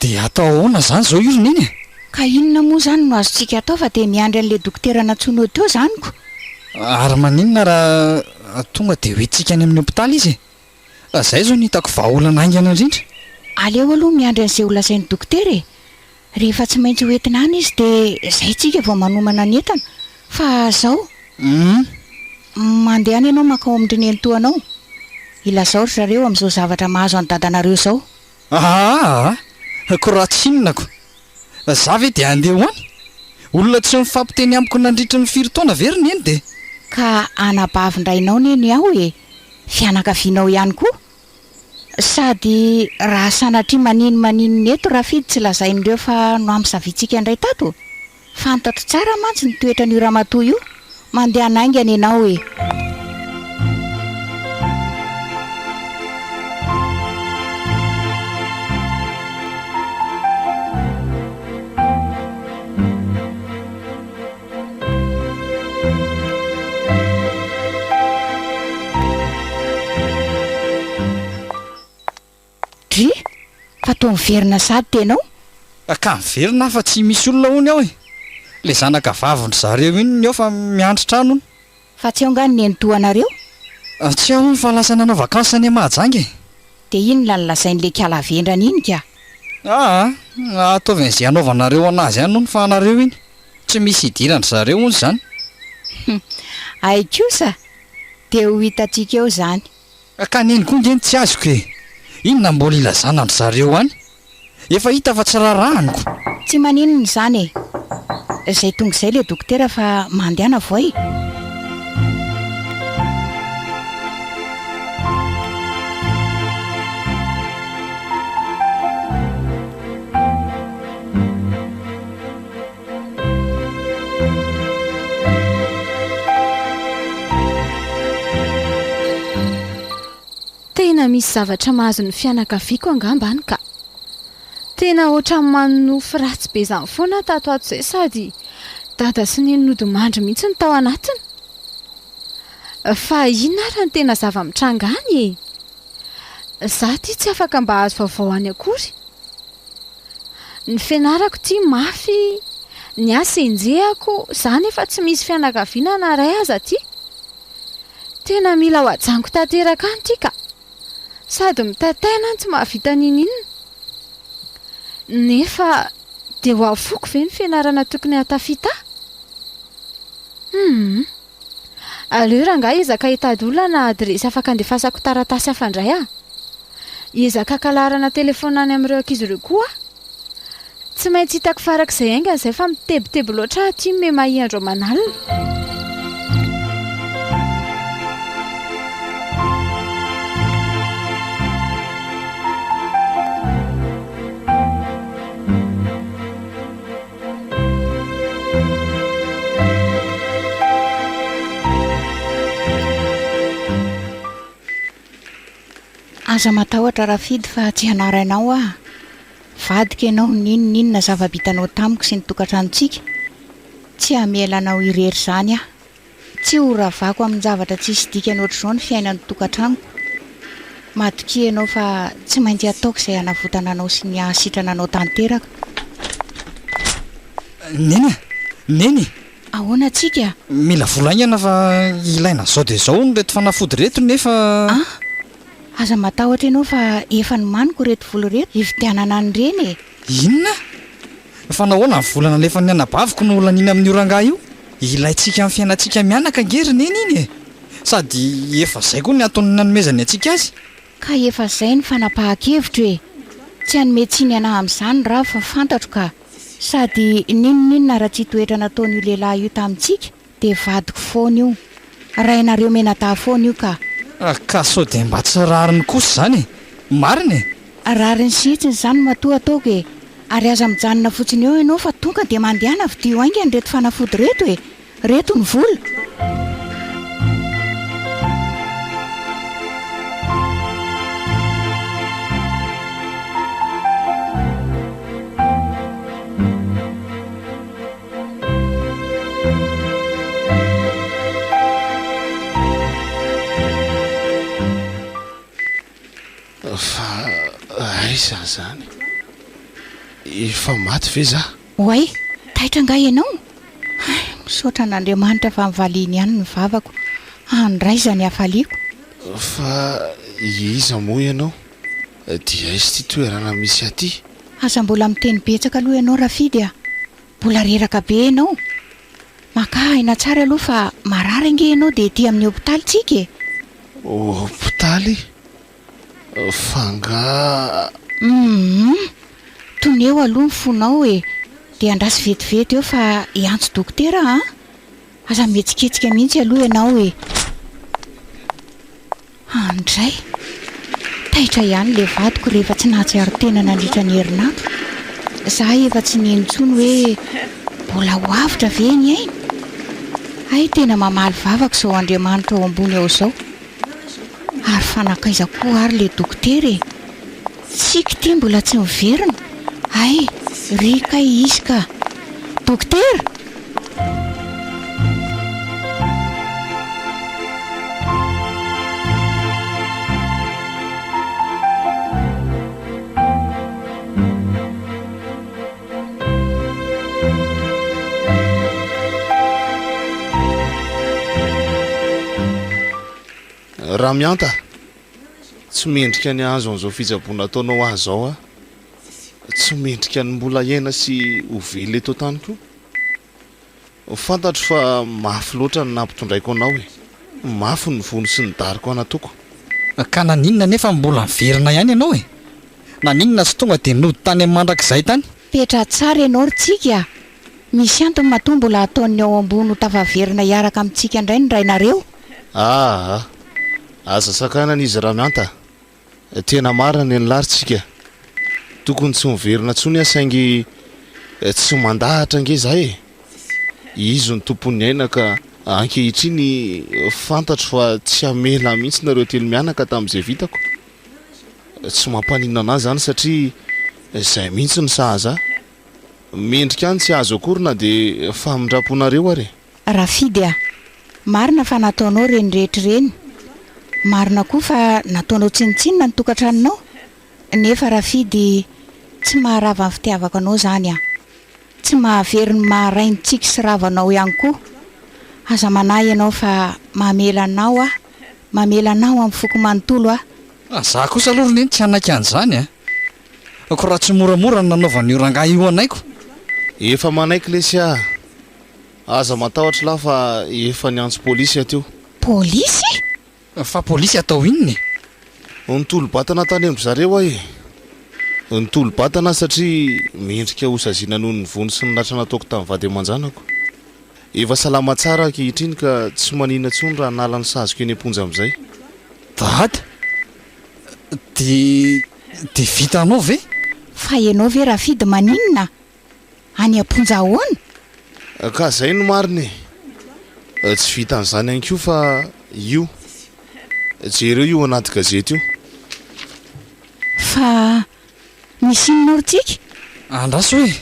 Dia atao ahoana izany izao io ry Neny e? Ka inona moa izany no azontsika atao fa dia miandry an'ilay dokotera nantsoinao teo izany ko! Ary maninona raha tonga dia hoentintsika any amin'ny hopitaly izy e? Izay izao no hitako vahaolana haingana indrindra. Aleo aloha miandry an'izay holazain'ny dokotera e! Rehefa tsy maintsy ho entina any izy dia izay tsika vao manomana ny entana. Fa zao. Hum. Mandehana ianao mankao amin-dry nenitoanao. Ilazao ry zareo amin'izao zavatra mahazo an'i dadanareo izao. Aa! Ko raha tsy inona ko! Za ve dia handeha ho any? Olona tsy mifampiteny amiko nandritry ny firy taona ve ry neny dia. Ka anabavin-drainao neny aho e! Fianakavianao ihany koa. Sady raha sanatria maninomaninona eto Rafidy tsy lazain'ireo fa nohampisaviantsika indray tato? Fantatro tsara mantsy ny toetran'io ramatoa io, mandehana haingana ianao e! Dry, fa toa miverina sady tenao? Ka miverina aho fa tsy misy olona hono ao e! Ilay zanaka vavin-dry zareo iny ny ao fa miandry trano hono. Fa tsy ao nga ny nenitoanareo? Tsy ao hono fa lasa nanao vacances any Mahajanga e! Dia inona no lazain'ilay kala vendrana iny ka? Aa, ataovy an'izay hanaovanareo an'azy any hono fa anareo iny. Tsy misy idiran-dry zareo hono izany. Hum, hay kosa! Dia ho hitantsika eo izany. Ka neny koa nge no tsy azoko e! Inona mbola ilazana an-dry zareo any? Efa hita fa tsy raharahany ko! Tsy maninona izany e! Izay tonga izay ilay dokotera fa mandehana voay! Tena misy zavatra mahazo ny fianakaviako angamba any ka. Tena ohatran'ny manonofy ratsy be izany foana aho tato ato izay sady dada sy neny nodimandry mihitsy no tao anatiny. Fa inona ary no tena zava-mitranga any e? Za ity tsy afaka mba hahazo vaovao any akory. Ny fianarako ity mafy, ny asa enjehako, za nefa tsy misy fianakaviana na ray aza aty. Tena mila ho ajanoko tanteraka any ity ka. Sady mitaintaina aho no tsy mahavita n'inon'inona. Nefa dia ho afoko ve ny fianarana tokony hahatafita ahy? Humm. Aleo rangahy hiezaka hitady olona na adiresy afaka andefasako taratasy hafa indray aho. Hiezaka haka laharana telefaonina any amin'ireo ankizy ireo koa aho. Tsy maintsy hitako farak'izay haingana izay fa mitebiteby loatra aho aty mimemahia andro aman'alina. Aza matahotra Rafidy fa tsy hanary anao aho. Vadiko ianao n'inon'inona zava-bitanao tamiko sy ny tokantranontsika, tsy hamela anao irery izany aho. Tsy ho ravako amin-javatra tsisy dikany ohatr'izao ny fiainan'ny tokantranoko. Matokia ianao fa tsy maintsy ataoko izay hanavotana anao sy ny hahasitrana anao tanteraka. Neny a! Neny! Ahoana tsika? Mila vola haingana fa ilaina izao dia izao hono ireto fanafody ireto nefa. An! Aza matahotra ianao fa efa nomaniko ireto vola ireto hividianana an'ireny e! Inona? Fa nahoana ny vola nalefan'ny anabaviko no laniana amin'io rangahy io? Ilaintsika amin'ny fiainantsika mianaka ange ry Neny iny e! Sady efa izay koa ny antony nanomezany antsika azy. Ka efa izay ny fanapahan-kevitro e! Tsy hanome tsiny anà amin'izany Ravo fa fantatro ka! Sady n'inon'inona ratsitoetra nataon'io lehilahy io tamintsika dia vadiko foana io. Rainareo mianadahy foana io ka! Ka sao dia mba tsy rariny kosa izany e! Marina e! Rariny sy hitsiny izany matoa ataoko e! Ary aza mijanona fotsiny eo ianao fa tonga dia mandehana vidio haingana ireto fanafody ireto e! Reto ny vola! Fa aiza izany? Efa maty ve za? Oay, taitra angaha ianao? Hay, misaotra an'Andriamanitra fa nivaliany ihany ny vavako. Handray izany hafaliako. Fa iza moa ianao? Dia aiza ity toerana misy ahy ity? Aza mbola miteny betsaka aloha ianao Rafidy a! Mbola reraka be ianao. Makà aina tsara aloha fa marary ange ianao dia ety amin'ny hopitaly tsika e! Hopitaly? Fa angaha. Humm! Toneo aloha ny fonao e! Dia andraso vetivety eo fa hiantso dokotera an! Aza mihetsiketsika mihitsy aloha ianao e! Andray! Taitra ihany ilay vadiko rehefa tsy nahatsiaro tena nandritra ny herinandro. Za efa tsy nino intsony hoe mbola ho avotra ve ny ainy? Hay tena mamaly vavaka izao Andriamanitra ao ambony ao izao. Ary fa nankaiza koa ary ilay dokotera e? Tsiky ity mbola tsy miverina. Hay, ry kay izy ka! Dokotera! Ramihanta a! Tsy mendrika ny hahazo an'izao fitsaboana ataonao ahy izao aho. Tsy mendrika ny mbola hiaina sy ho velona eto an-tany koa. Fantatro fa mafy loatra ny nampitondraiko anao e. Mafy ny vono sy ny daroka nataoko. Ka naninona anefa mbola niverina ihany ianao e? Naninona tsy tonga dia nody tany amin'ny mandrakizay tany? Petra tsara ianao ry Tsiky a! Misy antony matoa mbola ataon'ny ao ambony ho tafaverina hiaraka amintsika indray ny rainareo. Aa! Aza sakanana izy Ramihanta a! Tena marina ny an'lah ry Tsika. Tokony tsy miverina intsony aho saingy tsy mandahatra ange za e! Izy no tompon'ny aina ka ankehitriny fantatro fa tsy hamela ahy mihitsy nareo telomianaka tamin'izay vitako. Tsy mampaninona an'ahy izany satria izay mihitsy no sahaza ahy. Mendrika ahy ny tsy hahazo akory na dia famindram-ponareo ary e! Rafidy a! Marina fa nataonao ireny rehetra ireny. Marina koa fa nataonao tsinontsinona ny tokantranonao. Nefa Rafidy, tsy maharava ny fitiavako anao izany a! Tsy mahavery ny maha ray ny tsiky sy ravanao ihany koa. Aza manahy ianao fa mamela anao aho, mamela anao amin'ny foko manontolo aho. Za kosa aloha ry neny tsy hanaiky an'izany a! Ko raha tsy moramora ny nanaovan'io rangahy io anay ko! Efa manaiky lesy ah! Aza matahotra lah fa efa niantso polisy aho teo. Polisy? Fa polisy atao inona e? Nitolo-batana tany amin-dry zareo aho e! Nitolo-batana aho satria mendrika hosaziana noho ny vono sy ny ratra nataoko tamin'ny vady aman-janako. Efa salama tsara aho ankehitriny ka tsy maninona intsony raha hanala ny saziko eny am-ponja amin'izay. Dada! Dia dia vitanao ve? Fa ianao ve Rafidy maninona? Any am-ponja ahoana? Ka zay no marina e! Tsy vitan'izany ihany koa fa io, jereo io anaty gazety io. Fa misy inona ao ry Tsiky? Andraso e!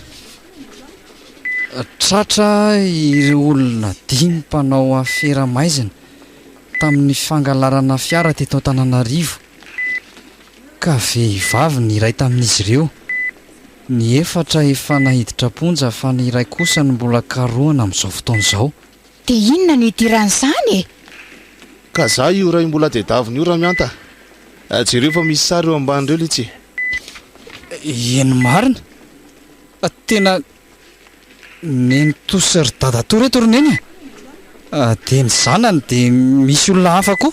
Tratra ireo olona dimy mpanao afera maizina tamin'ny fangalarana fiara teto Antananarivo ka vehivavy ny iray tamin'izy ireo. Ny efatra efa naiditra am-ponja fa ny iray kosa no mbola karohana amin'izao fotoana izao. Dia inona no idiran'izany e? Ka za io ray mbola tedavina io Ramianta a! Jereo fa misy sary eo ambany reo letsy e! Eny marina! Tena nenitoa sy ry dadatoa reto ry neny a! Dia ny zanany dia misy olona hafa koa.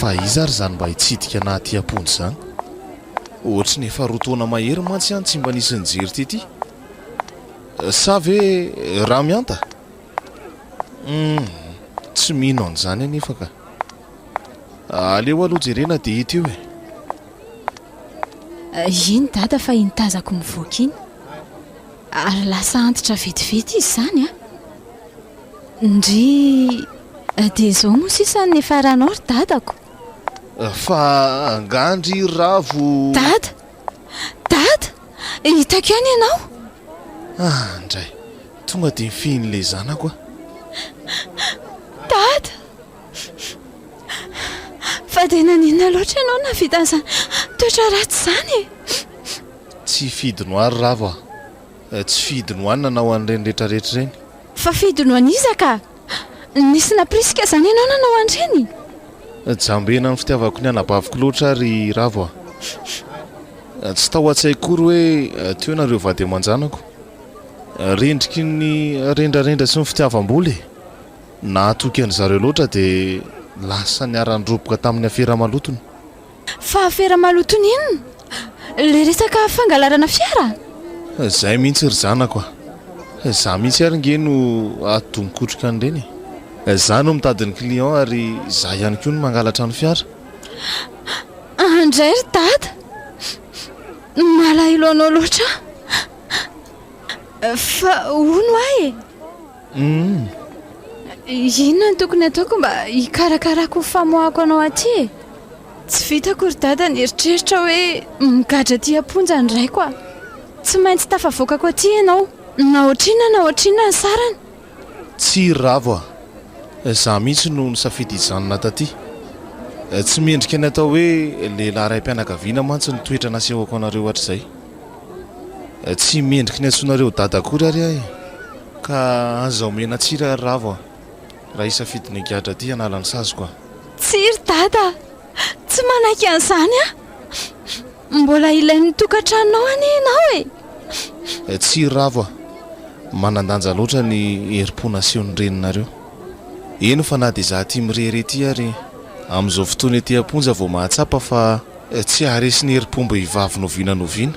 Fa iza ary izany mba hitsidika anah aty am-ponja izany? Ohatry ny efa roa taona mahery mantsy aho no tsy mba nisy nijery tety. Sa ve Ramihanta? Humm, tsy mino an'izany anefa ka. Aleo aloha jerena dia hita eo e. Iny dada fa iny tazako mivoaka iny. Ary lasa antitra vetivety izy izany an! Ndry, dia izao moa sisa no niafaranao ry dadako. Fa angaha ndry ry Ravo. Dada! Dada! Hitako ihany ianao! Ah ndray! Tonga dia mifihin'ilay zanako aho. Dada! Fa dia naninona loatra ianao nahavita an'izany toetra ratsy izany e? Tsy fidiny ho ahy ry Ravo a! Tsy fidiny ho ahy ny nanao an'ireny rehetrarehetra ireny. Fa fidiny ho an'iza ka? Nisy nampirisika izany ianao nanao an'ireny? Jambena ny fitiavako ny anabaviko loatra aho ry Ravo a! Tsy tao an-tsaiko akory hoe teo nareo vady aman-janako. Rendriky ny rendrarendra sy ny fitiavam-bola e! Nahatoky an-dry zareo loatra dia lasa niara-niroboka tamin'ny afera malotony. Fa afera malotony inona? Ilay resaka fangalarana fiara? Izay mihitsy ry zanako a! Izaho mihitsy ary nge no atidoha mikotroka an'ireny e! Izaho no mitady ny client ary izaho ihany koa no mangalatra ny fiara. Andray ry dada! Malahelo anao loatra aho. Fa hono hoa e! Humm. Inona no tokony hataoko mba hikarakarako ny famoahako anao aty e? Tsy vitako ry dada ny eritreritra hoe migadra aty am-ponja ny raiko a! Tsy maintsy tafavoakako aty ianao, na ohatrinona na ohatrinona ny sarany. Tsia ry Ravo a! Izaho mihitsy no nisafidy hijanona taty. Tsy mendrika ny atao hoe lehilahy raim-pianakaviana mantsy ny toetra nasehoko anareo hatrizay. Tsy mendriky ny antsoinareo dada akory ary aho e! Ka aza omena tsiry ary Ravo a! Raha hisafidy ny higadra aty hanala ny saziko a! Tsia ry dada a! Tsy manaiky an'izany aho! Mbola ilain'ny tokantranonao anie ianao e! Tsia ry Ravo a! Manan-danja loatra ny herim-po nasehon'ny reninareo. Eny fa na dia izaho aty mirehareha ity ary amin'izao fotoana ety am-ponja vao mahatsapa fa Tsy haharesy ny herim-pom-behivavy n'oviana n'oviana.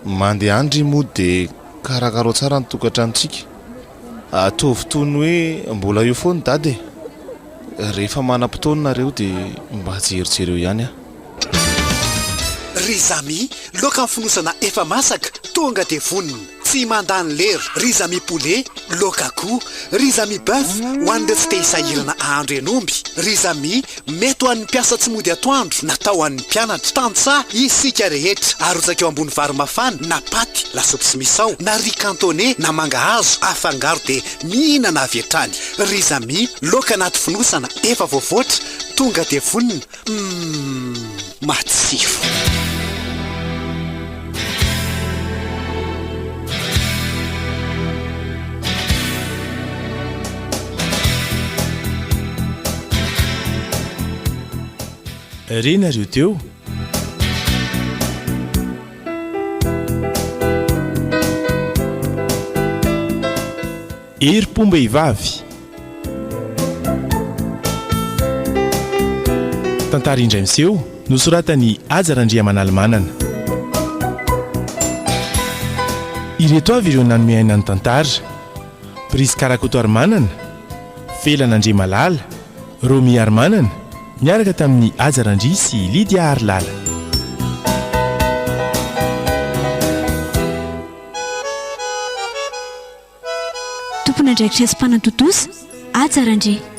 Mandehana ndry moa dia karakarao tsara ny tokantranontsika. Ataovy toy ny hoe mbola eo foana i Dada e! Rehefa manam-potoana nareo dia mba jerijereo ihany aho. Ry zami, laoka amin'ny fonosana efa masaka, tonga dia vonona. Tsy mandany lera. Ry zami poulet, laoka akoho. Ry zami boeuf, ho an'ireo tsy te hisahirana ahandro hen'omby. Ry zami, mety ho an'ny mpiasa tsy mody atoandro, natao ho an'ny mpianatra, tantsaha, isika rehetra. Arotsaka eo ambony vary mafana, na paty, lasopy sy misao, na riz cantonais, na mangahazo, afangaro dia mihinana avy hatrany. Ry zami, laoka anaty fonosana, efa voavoatra, tonga dia vonona. Humm matsiro. Re nareo teo. Herim-pom-behivavy. Tantara indray miseho, nosoratan'i Haja Randriamanalimanana. Ireto avy ireo nanome aina ny tantara. Prisca Rakotoarimanana, Felana Andriamalala, Romy Harimanana, niaraka tamin'i Haja Randria sy Lydia Harilala. Tompon'andraikitra sy mpanatontosa, Haja Randria.